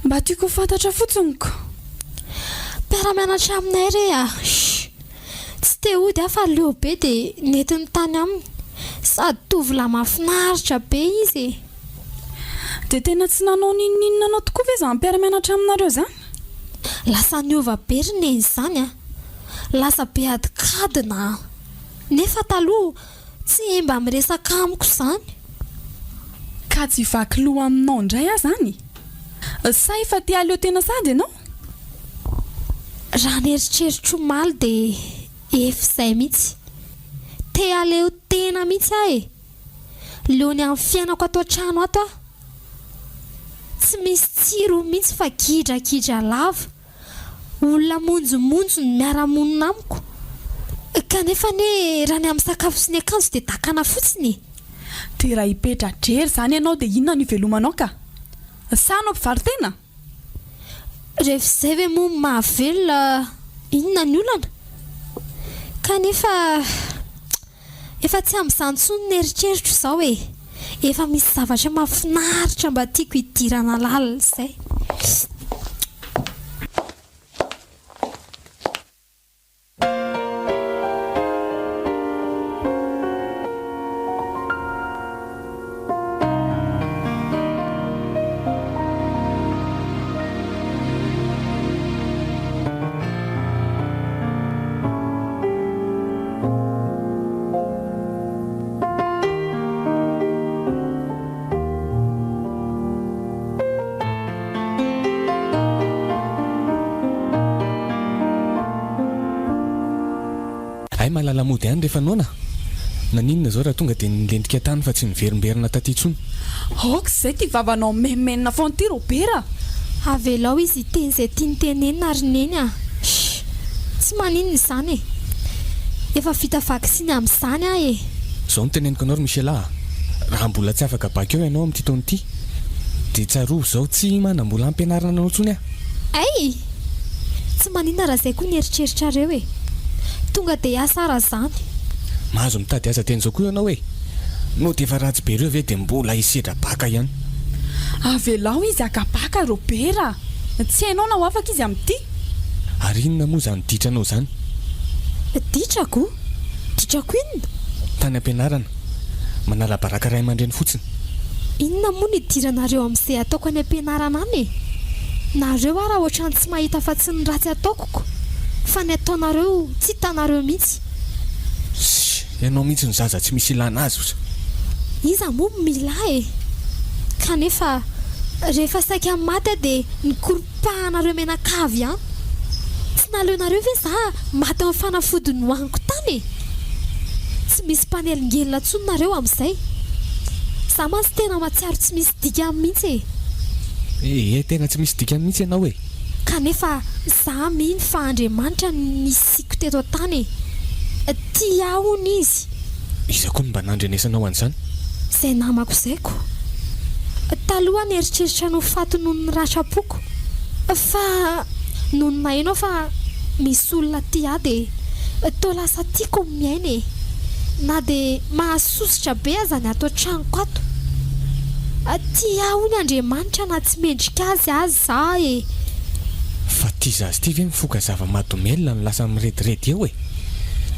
Mba tiako ho fantatra fotsiny ko. Mpiara-mianatra aminay re a! Shh! Tsy te hody aho fa leo be dia nentiny tany aminy. Sady tovolahy mahafinaritra be izy e! Dia tena tsy nanao n'inon'inona anao tokoa ve izany mpiara-mianatra aminareo izany? Lasa niova be ry Neny izany a! Lasa be adikadina a! Nefa taloha tsy mba miresaka amiko izany. Ka tsy hivaky loha aminao indray aho izany? Sa efa te hahaleo tena sahady ianao? Raha ny eritreritro omaly dia efa izay mihitsy. Te hahaleo tena mihitsy aho e! Leo ny amin'ny fiainako ato an-trano ato aho. Tsy misy tsirony mihitsy fa gidragidra lava. Olona monjomonjo ny miara-monina amiko. Kanefa anie raha ny amin'ny sakafo sy ny akanjo dia dakana fotsiny e! Dia raha hipetra-drery izany ianao dia inona no hivelomanao ka? Sa hanao mpivaro-tena? Rehefa izay ve moa no mahavelona inona ny olana? Kanefa efa tsy amin'izany intsony ny eritreritro izao e! Efa misy zavatra mahafinaritra mba tiako hidirana lalina izay. Hay mahalala mody ihany rehefa noana? Naninona izao raha tonga dia nilentika tany fa tsy niverimberina taty intsony? Aoka izay ity vavanao mimenomenona foana ity Robert a! Avelao izy hiteny izay tiany tenenina ry Neny a! Shh! Tsy maninona izany e! Efa vita vaksiny amin'izany aho e! Izao no teneniko anao ry Michela a! Raha mbola tsy afaka bac eo ianao amin'ity taona ity dia tsarovy izao tsy manam-bola hampianarana anao intsony aho. Hay! Tsy maninona raha izay koa ny eritreritrareo e! Tonga dia hiasa aho raha izany. Mahazo mitady asa dieny izao koa ianao e! Nody efa ratsy be ireo ve dia mbola hisedra baka ihany. Avelao izy haka baka Robert a! Tsy hainao na ho afaka izy amin'ity. Ary inona moa izany ditranao izany? Ditrako? Ditrako inona? Tany am-pianarana. Manala baraka ray aman-dreny fotsiny. Inona moa no idiranareo amin'izay ataoko any am-pianarana any e? Nareo ara ohatran'ny tsy mahita afa-tsy ny ratsy ataoko ko! Fa ny ataonareo tsy hitanareo mihitsy. Ssy! Ianao mihitsy no zaza tsy misy ilana azy osa. Iza moa no mila ahy e? Kanefa rehefa saika maty aho dia nikoropahanareo mianakavy ihany. Tsy naleonareo ve za maty amin'ny fanafody nohaniko tany e? Tsy misy mpanelingelina intsony nareo amin'izay. Za mantsy tena mahatsiaro tsy misy dikany mihitsy e. Ee, tena tsy misy dikany mihitsy ianao e. Kanefa za mino fa Andriamanitra no nisiako teto an-tany e. Tia ahy hono Izy. Iza koa no mba nandrenesanao an'izany? Izay namako izay ko. Taloha aho nieritreritra ny ho faty noho ny ratram-poko. Fa nony naheno aho fa misy olona tia ahy dia toa lasa tiako ny miaina e. Na dia mahasosotra be aza ny ato an-tranoko ato. Tia ahy hono Andriamanitra na tsy mendrika azy aza aho e. Fa ty zaza ty ve mifoka zava-mahadomelina no lasa mirediredy eo e?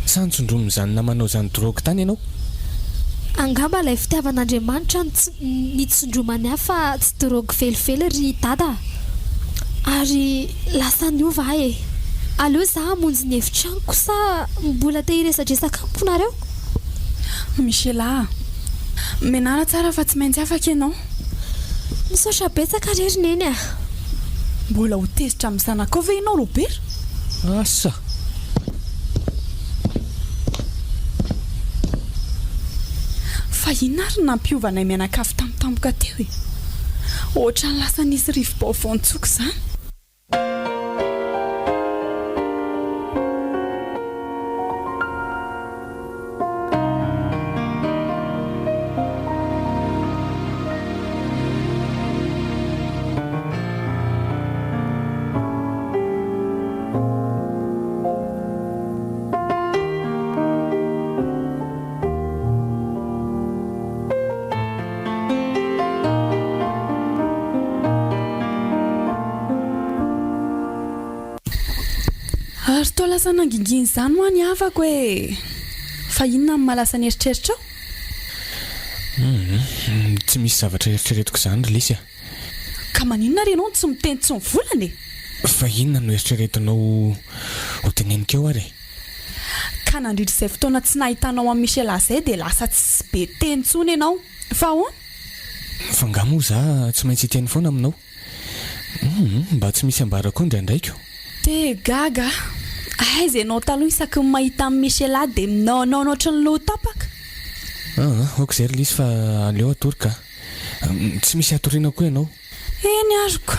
Sa nitsondromin'izany namanao izany drogue tany ianao? Angamba ilay fitiavan'Andriamanitra no tsy nitsondromany ahy fa tsy drogue velively ry dada a! Ary lasa niova aho e! Aleo za hamonjy ny efitranoko sa mbola te hiresadresaka amiko nareo? Michela a! Menara tsara fa tsy maintsy afaka ianao. Misaotra betsaka re ry Neny a! Mbola ho tezitra amin'ny zanakao ve ianao Robert? Asa! Fa inona ary no nampiova anay mianakavy tampotampoka teo e? Ohatran'ny lasa nisy rivo-baovao nitsoka izany. lasa nangingina izany hoa ny havako e! Fa inona no mahalasa ny eritreritrao? Humm, tsy misy zavatra eritreretiko izany ry Lisy a! Ka maninona ary ianao no tsy miteny tsy mivolana e? Fa inona no eritreretinao ho teneniko eo ary e? Ka nandritra izay fotoana tsy nahitanao an'i Michela izay dia lasa tsy be teny intsony ianao. Fa ahoana? Fa angaha moa za tsy maintsy hiteny foana aminao? Humm, mba tsy misy ambara koa indraindraiko. Dia gaga aho. Aiza ianao taloha isaky ny mahita an'i Michela dia minaonaona ohatry ny loha tapaka? Aa, ok izay ry Lisy fa aleo hatory ka. Tsy misy hatoriana koa ianao. Eny aroko.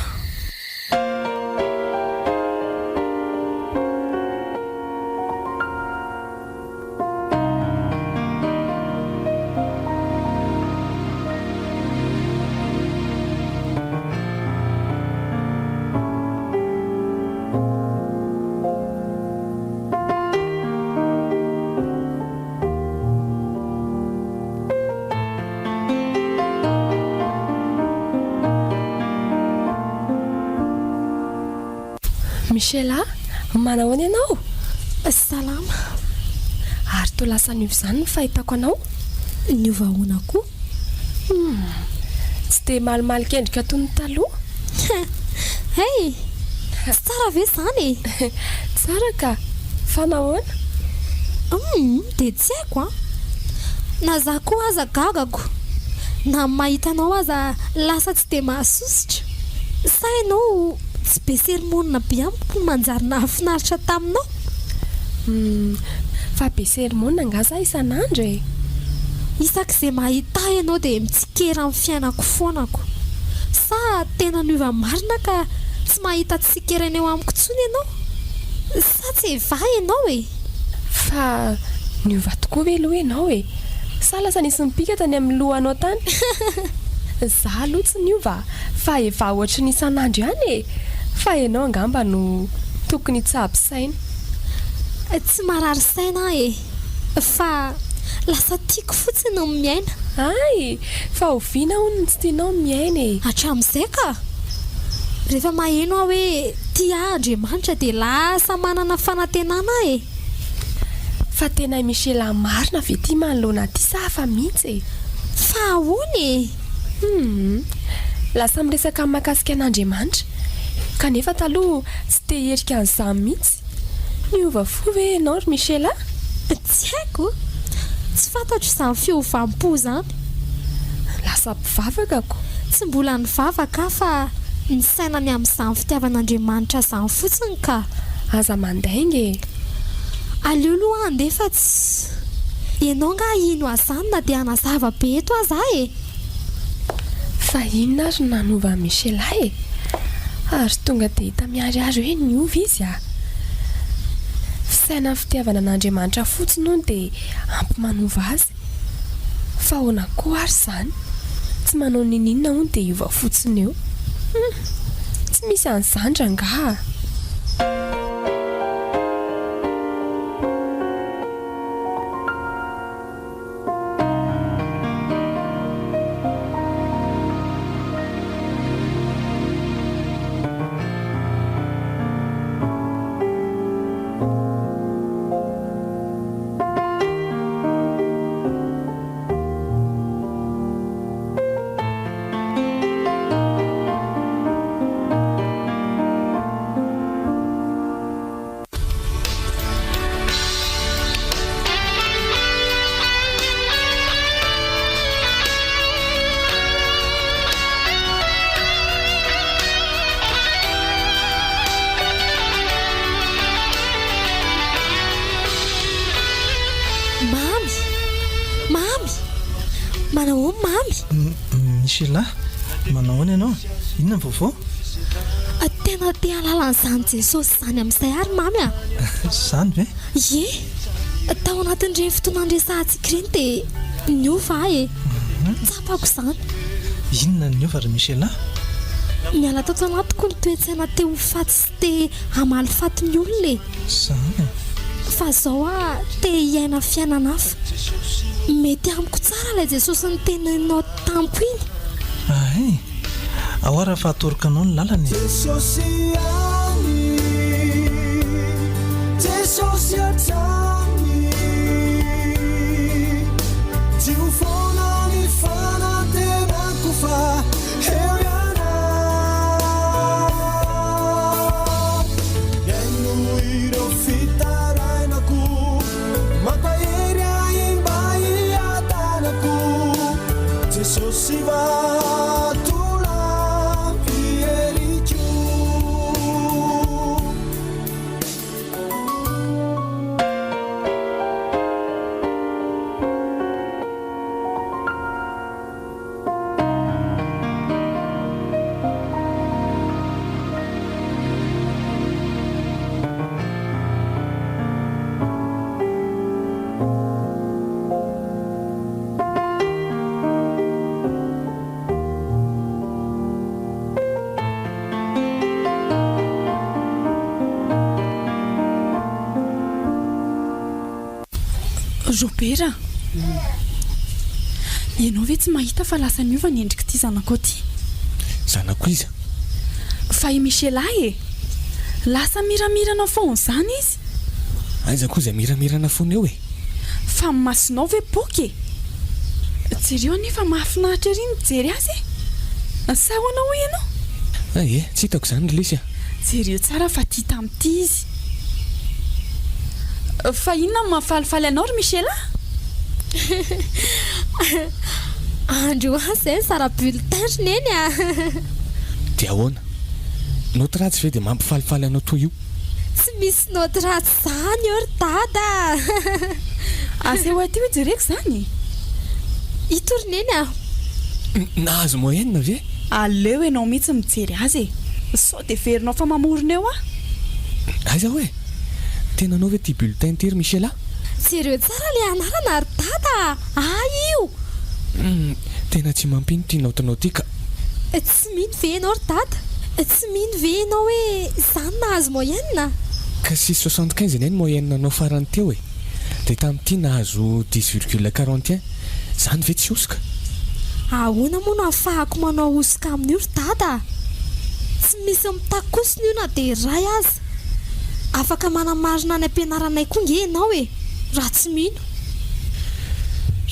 Michela, manahoana ianao? Salama. Ary toa lasa niova izany ny fahitako anao? Niova ahoana koa? Humm. Tsy dia malomalika endrika toy ny taloha. Hey! Tsy tsara ve izany e? Tsara ka! Fa nahoana? Humm, dia tsy haiko an! Na za koa aza gagako. Na ny mahita anao aza lasa tsy dia mahasosotra. Sa ianao tsy be serimonina be amiko no manjary nahafinaritra taminao? Humm, fa be serimonina angaha za isan'andro e? Isak'izay mahita ahy ianao dia mitsikera amin'ny fiainako foana ko. Sa tena niova marina ka tsy mahita tsikerana eo amiko intsony ianao? Sa tsy Eva ianao e? Fa niova tokoa ve aloha ianao e? Sa lasa nisy nipika tany amin'ny lohanao tany? Za aloha tsy niova fa Eva ohatry ny isan'andro ihany e! Fa ianao angamba no tokony hitsabo saina. Tsy marary saina aho e! Fa lasa tiako fotsiny ny miaina. Hay! Fa oviana hono no tsy tianao ny miaina e? Hatramin'izay ka! Rehefa maheno aho hoe tia ahy Andriamanitra dia lasa manana fanantenana aho e! Fa tena i Michela marina ve ity manoloana aty sa hafa mihitsy e? Fa ahoana e? Humm. Lasa miresaka mahakasika an'Andriamanitra. Kanefa taloha tsy te hierika an'izany mihitsy. Niova fo ve ianao ry Michela? Tsy haiko. Tsy fantatro izany fiovam-po izany. Lasa mpivavaka ko. Tsy mbola nivavaka aho fa nisaina ny amin'izany fitiavan'Andriamanitra izany fotsiny ka. Aza mandainga e! Aleo aloha handeha fa tsy. Ianao angaha hino an'izany na dia hanazava be eto aza aho e! Fa inona ary no nanova an'i Michela e? Ary tonga dia hita miharihary hoe niova izy a! Fisainan'ny fitiavana an'Andriamanitra fotsiny hono dia ampy manova azy. Fa ahoana koa ary izany? Tsy manao n'inon'inona hono dia hiova fotsiny eo. Hum! Tsy misy an'izany rangaha a! Mamy! Mamy! Manahoana Mamy? Michela, manahoana ianao? Inona ny vaovao? Tena te hahalala an'izany Jesosy izany amin'izay ary Mamy a! Izany ve? Ie! Tao anatin'ireny fotoana niresahantsika ireny dia niova aho e! Tsapako izany. Inona no niova ry Michela? Niala tato anatiko ny toe-tsaina te ho faty sy te hamaly faty ny olona e! Izany e! Fa izao aho te hiaina fiainana hafa. Mety amiko tsara ilay Jesosy niteneninao tamiko iny. Hay! Ao ary fa atoroko anao ny lalana e! Jesosy ihany, Jesosy. Jesosy hatrany. Tsy ho foana ny fanantenako fa eo ianao. Mihaino ireo fitarainako, mampahery ahy mba hiadanako. Jesosy vatolampy heriko. Robert a! Ianao ve tsy mahita fa lasa niova ny endrik'ity zanakao ity? Zanako iza? Fa i Michela e! Lasa miramirana foana izany izy! Aiza koa izay miramirana foana eo e! Fa ny masonao ve boky e! Jereo anie fa mahafinaritra ery ny mijery azy e! Sa ahoana hoy ianao? Ee, tsy hitako izany ry lesy a! Jereo tsara fa tia tamin'ity izy. Fa inona no mahafalifaly anao ry Michela? Androany izay nizara bulletin ry Neny a! Dia ahoana? Naoty ratsy ve dia mampifalifaly anao toy io? Tsy misy naoty ratsy izany eo ry Dada a! Aseho aty hoe jereko izany e! Ito ry Neny a! Nahazo moyenne ve? Aleo ianao mihitsy mijery azy e! Sao dia heverinao fa mamorona eo aho? Aiza hoe? Tena anao ve ity bulletin ity ry Michela? Jereo tsara ilay anarana ry Dada a! Ahy io! Humm, tena tsy mampino ity naotinao ity ka! Tsy mino ve ianao ry Dada? Tsy mino ve ianao hoe izaho no nahazo moyenne? Ka six 75 anie ny moyenne nao farany teo e! Dia tamin'ity nahazo dix virgule quarante un, izany ve tsy hosoka? Ahoana moa no ahafahako manao hosoka amin'io ry Dada a! Tsy misy mitaky kosiny io na dia iray aza! Afaka manamarina any am-pianaranay koa nge ianao e! Raha tsy mino.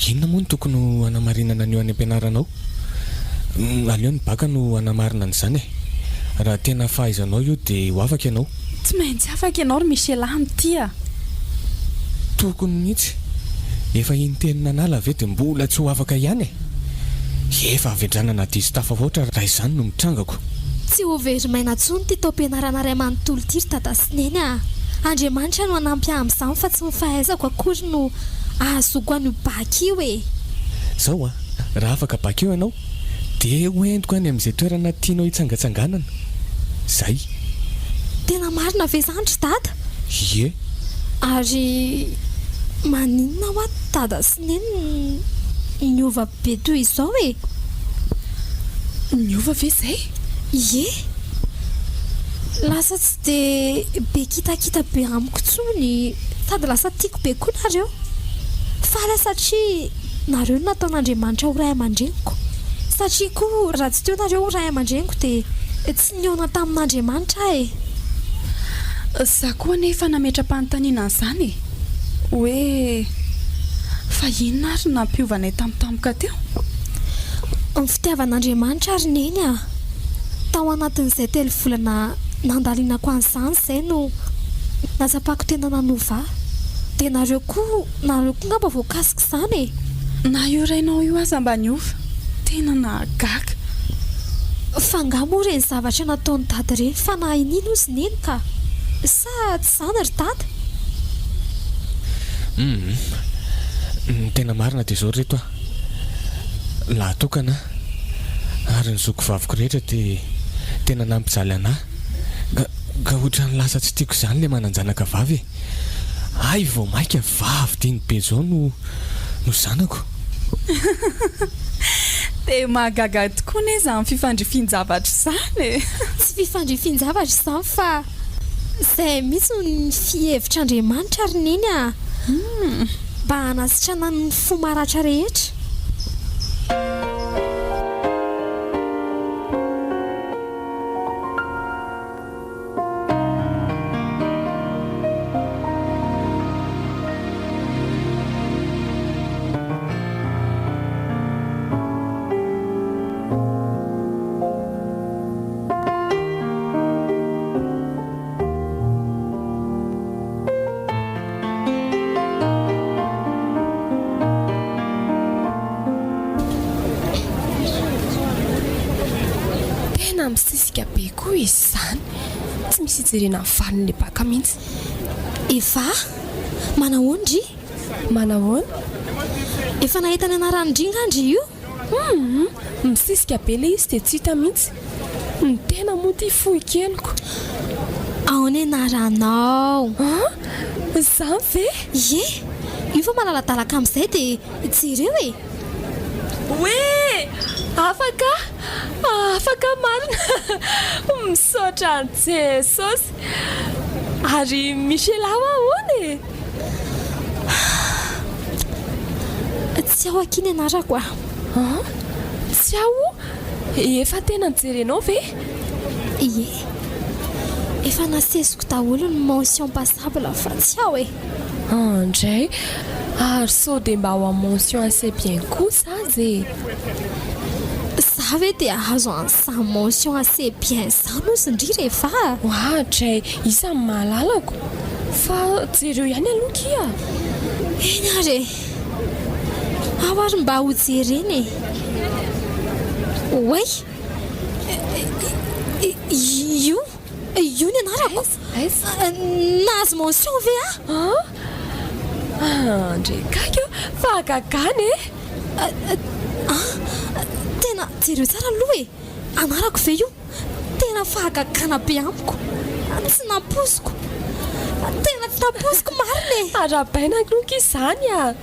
Inona moa no tokony ho hanamarinana an'io any am-pianarana ao? Aleo ny baka no hanamarina an'izany e! Raha tena fahaizanao io dia ho afaka ianao. Tsy maintsy afaka ianao ry Michela amin'ity a! Tokony mihitsy! Efa intelo nanala ve dia mbola tsy ho afaka ihany e! Efa havedranana diso tafahoatra raha izany no mitrangako. Tsy ho very maina intsony ity taom-pianarana iray manontolo ity ry Dada sy Neny a! Andriamanitra no hanampy ahy amin'izany fa tsy ny fahaizako akory no ahazoako an'io bac io e! Zao a! Raha afaka bac eo ianao dia ho entiko any amin'izay toerana tianao hitsangatsanganana. Zay. Tena marina ve izany ry Dada? Ie. Ary maninona hoa Dada sy Neny no niova be toy izao e? Niova ve izay? Ie. Lasa tsy dia be kitakita be amiko intsony sady lasa tiako be koa nareo. Faly aho satria Nareo no nataon'Andriamanitra ho ray aman-dreniko. Satria koa raha tsy teo nareo ho ray aman-dreniko dia tsy nihaona tamin'Andriamanitra aho e. Za koa anie efa nametra-panontaniana an'izany e! Hoe fa inona ary no nampiova anay tampotampoka teo? Ny fitiavan'Andriamanitra ry Neny a! Tao anatin'izay telovolana nandalinako an'izany izay no nahatsapako tena nanova ahy. Dia nareo koa Nareo koa ngamba voakasika izany e! Na io rainao io aza mba niova. Tena nahagaga. Fa nga moa ireny zavatra nataon'i dada ireny fanahy iniana ozy neny ka? Sa tsy izany ry dada? Humm. Ny tena marina dia izao ry reto a. Lahy tokana aho ary ny zokiko vaviko rehetra dia tena nampijaly anah ka ka ohatran'ny lasa tsy tiako izany ilay manan-janaka vavy e. Hay vao maika vavy diny be zao no no zanako. Dia mahagaga tokoa anie izany fifandrifian-javatra izany e! Tsy fifandrifian-javatra izany fa izay mihitsy no fihevitr'Andriamanitra ry Neny a! Mba hanasitranany ny fo maratra rehetra. Tena misisika be koa izy izany. Tsy misy ijerena ny valin'ilay baka mihitsy. Eva, Manahoana ndry? Manahoana? Efa nahita ny anaran'i ndry nga ndry io? Humm! Misisika be ilay izy dia tsy hita mihitsy. Ny tena moa ity fohy keliko. Ao ny anaranao. An! Izany ve? Ie! Io fa malaladalaka amin'izay dia jereo e! Hoe! Afaka aho! Afaka marina! Misaotra an'i Jesosy! Ary Michela hoa ahoana e? Tsy ao akia ny anarako a! An? Tsy ao? Efa tena nojerenao ve? Ie. Efa nasesiko daholo ny mention passable fa tsy ao e! Andray! Ary sao dia mba ao amin'ny mention assez bien kosa aza e! Za ve dia hahazo an'izany mention assez bien izany ozy ndry rehefa a! Oadray! Isan'ny mahalalako! Fa jereo ihany aloha kia! Eny ary e! Ao ary mba ho jerena e! Oay! Io! Io ny anarako! Aiza? Nahazo mention ve aho? An! Andre gaigy ô! Fahagagana e! An! Tena jereo tsara aloha e! Anarako ve io? Tena fahagagana be amiko. Tsy nampoiziko. Tena tsy nampoiziko marina e! Arahabaina aloha ki izany a!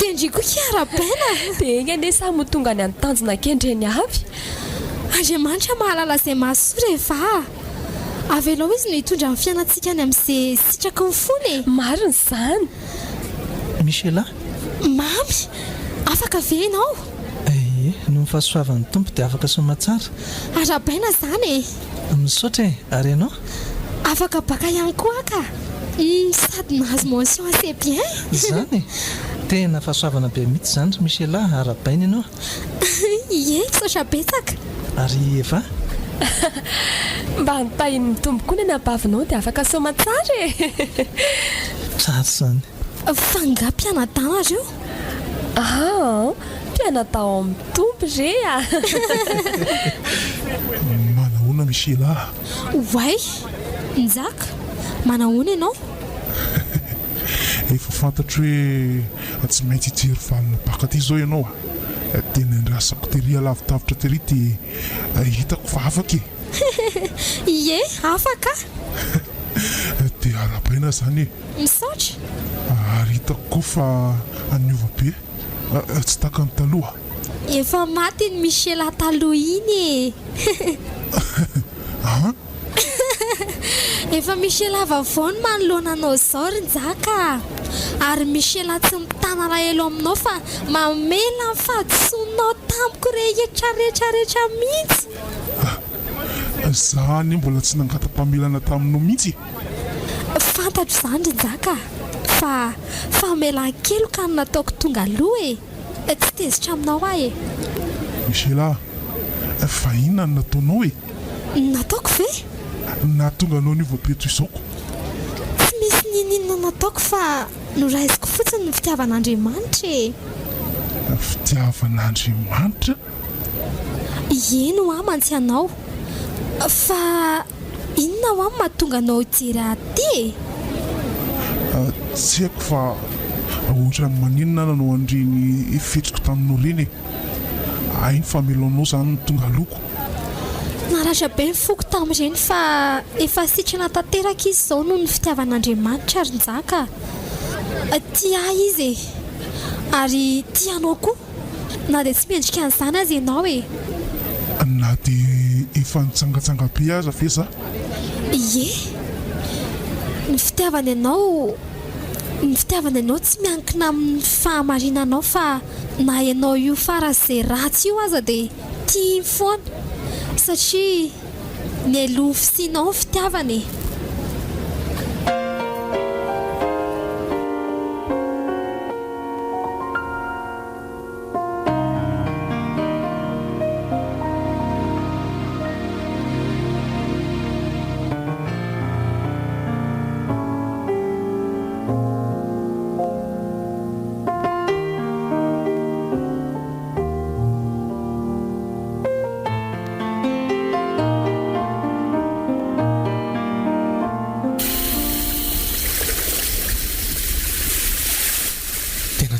Dia ndry koa ki arahabaina. Dia enga anie samy ho tonga any an-tanjona kendreny avy. Andriamanitra mahalala izay mahasoa rehefa a! Avelao izy no hitondra ny fiainantsika any amin'izay sitraky ny fony e! Marina izany! Michela? Mamy! Afaka ve ianao? Ie, noho ny fahasoavan'ny Tompo dia afaka soamatsara. Arahabaina izany e! Misaotra e! Ary ianao? Afaka baka ihany koa aho ka! Humm sady nahazo mention assez bien! Izany e! Tena fahasoavana be mihitsy izany ry Michela, arahabaina ianao. Ie, misaotra betsaka! Ary i Eva? Mba notahian'ny Tompo koa ny anabavinao dia afaka soamatsara e! Tsara izany. Fa nga mpianadahy nareo? Aa, mpianadahy ao amin'ny Tompo re a! Manahoana Michela a! Oay! Njaka, manahoana ianao? Efa fantatro hoe tsy maintsy hijery valina baka aty izao ianao a! Dia nendrasako tery alavidavitra tery dia hitako fa afaka e! Ie, afaka aho! Dia arahabaina izany e! Misaotra! Ary hitako koa fa niova be, tsy tahaka ny taloha. Efa maty iny Michela taloha iny e! An? Efa Michela vaovao no manoloana anao izao ry Njaka a! Ary Michela tsy mitana alahelo aminao fa mamela ny fahadisoanao tamiko rehetra rehetra rehetra mihitsy. Za anie mbola tsy nangata-pamelana taminao mihitsy e! Fantatro izany ry Njaka fa famelan-keloka no nataoko tonga aloha e! Tsy tezitra aminao aho e! Michela a! Fa inona no nataonao e? Nataoko ve? Nahatonga anao niova be toy izao ko! Tsy misy n'inon'inona nataoko fa noraisiko fotsiny ny fitiavan'Andriamanitra e! Fitiavan'Andriamanitra? Eny hoa mantsy ianao. Fa inona hoa no mahatonga anao hijery ahy aty e? Tsy haiko fa ohatran'ny maninona aho nanao an'ireny fihetsiko taminao ireny e. Hay ny famelonao izany no tonga alohako. Naratra be ny foko tamin'ireny fa efa sitrana tanteraka izy izao noho ny fitiavan'Andriamanitra ry Njaka a! Tia ahy izy e! Ary tia anao koa. Na dia tsy mendrika an'izany aza ianao e! Na dia efa nitsangatsanga be aza ve za? Ie! Ny fitiavany anao, ny fitiavany anao tsy miankina amin'ny fahamarinanao fa na ianao io faran'izay ratsy io aza dia tiany foana satria Mialoha fisianao ny fitiavana e!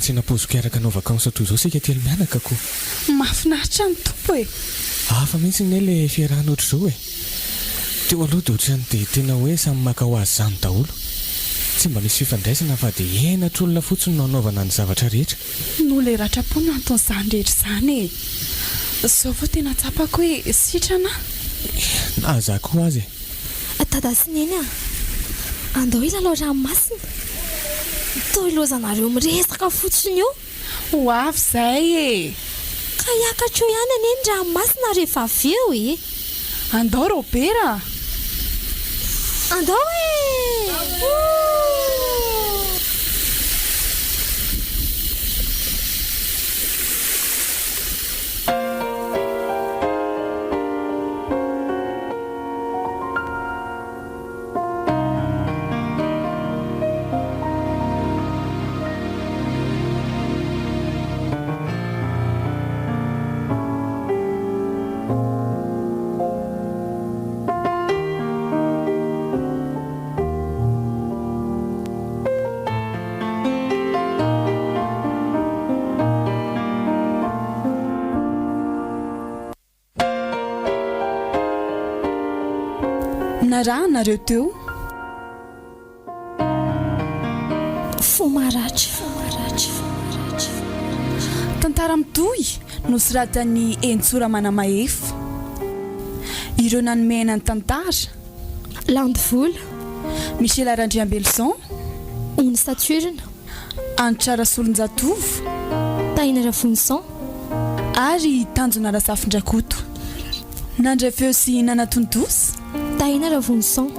Ohatran'ny tsy nampoiziko hiaraka hanao vacances toy izao isika telo mianaka ko. Mahafinaritra ny Tompo e! Hafa mihitsy anie le fiarahana ohatr'izao e! Teo aloha dia ohatran'ny dia tena hoe samy maka ho azy izany daholo. Tsy mba misy fifandraisana fa dia henatr'olona fotsiny no anaovana ny zavatra rehetra. Noho ilay ratram-po no anton'izany rehetra izany e! Izao vao tena tsapako hoe sitrana aho. Na za koa aza e! Dada sy Neny a! Andao hilalao ranomasina! Toa ilaozanareo miresaka fotsiny eo! Ho avy izay e! Ka hiakatra eo ihany anie ny ranomasina rehefa avy eo e! Andao Robert a! Andao e! Narahanareo teo. Fo maratra. Tantara mitohy nosoratan'i Henintsoa Ramanamahefa. Ireo nanome aina ny tantara. Landivola. Michela Randriambelison. Ony Saturne. Hanitra Rasolonjatovo. Tahina Ravonison. Ary Tanjona Razafindrakoto. Nandray feo sy nanatontosa. Tahina Ravonison.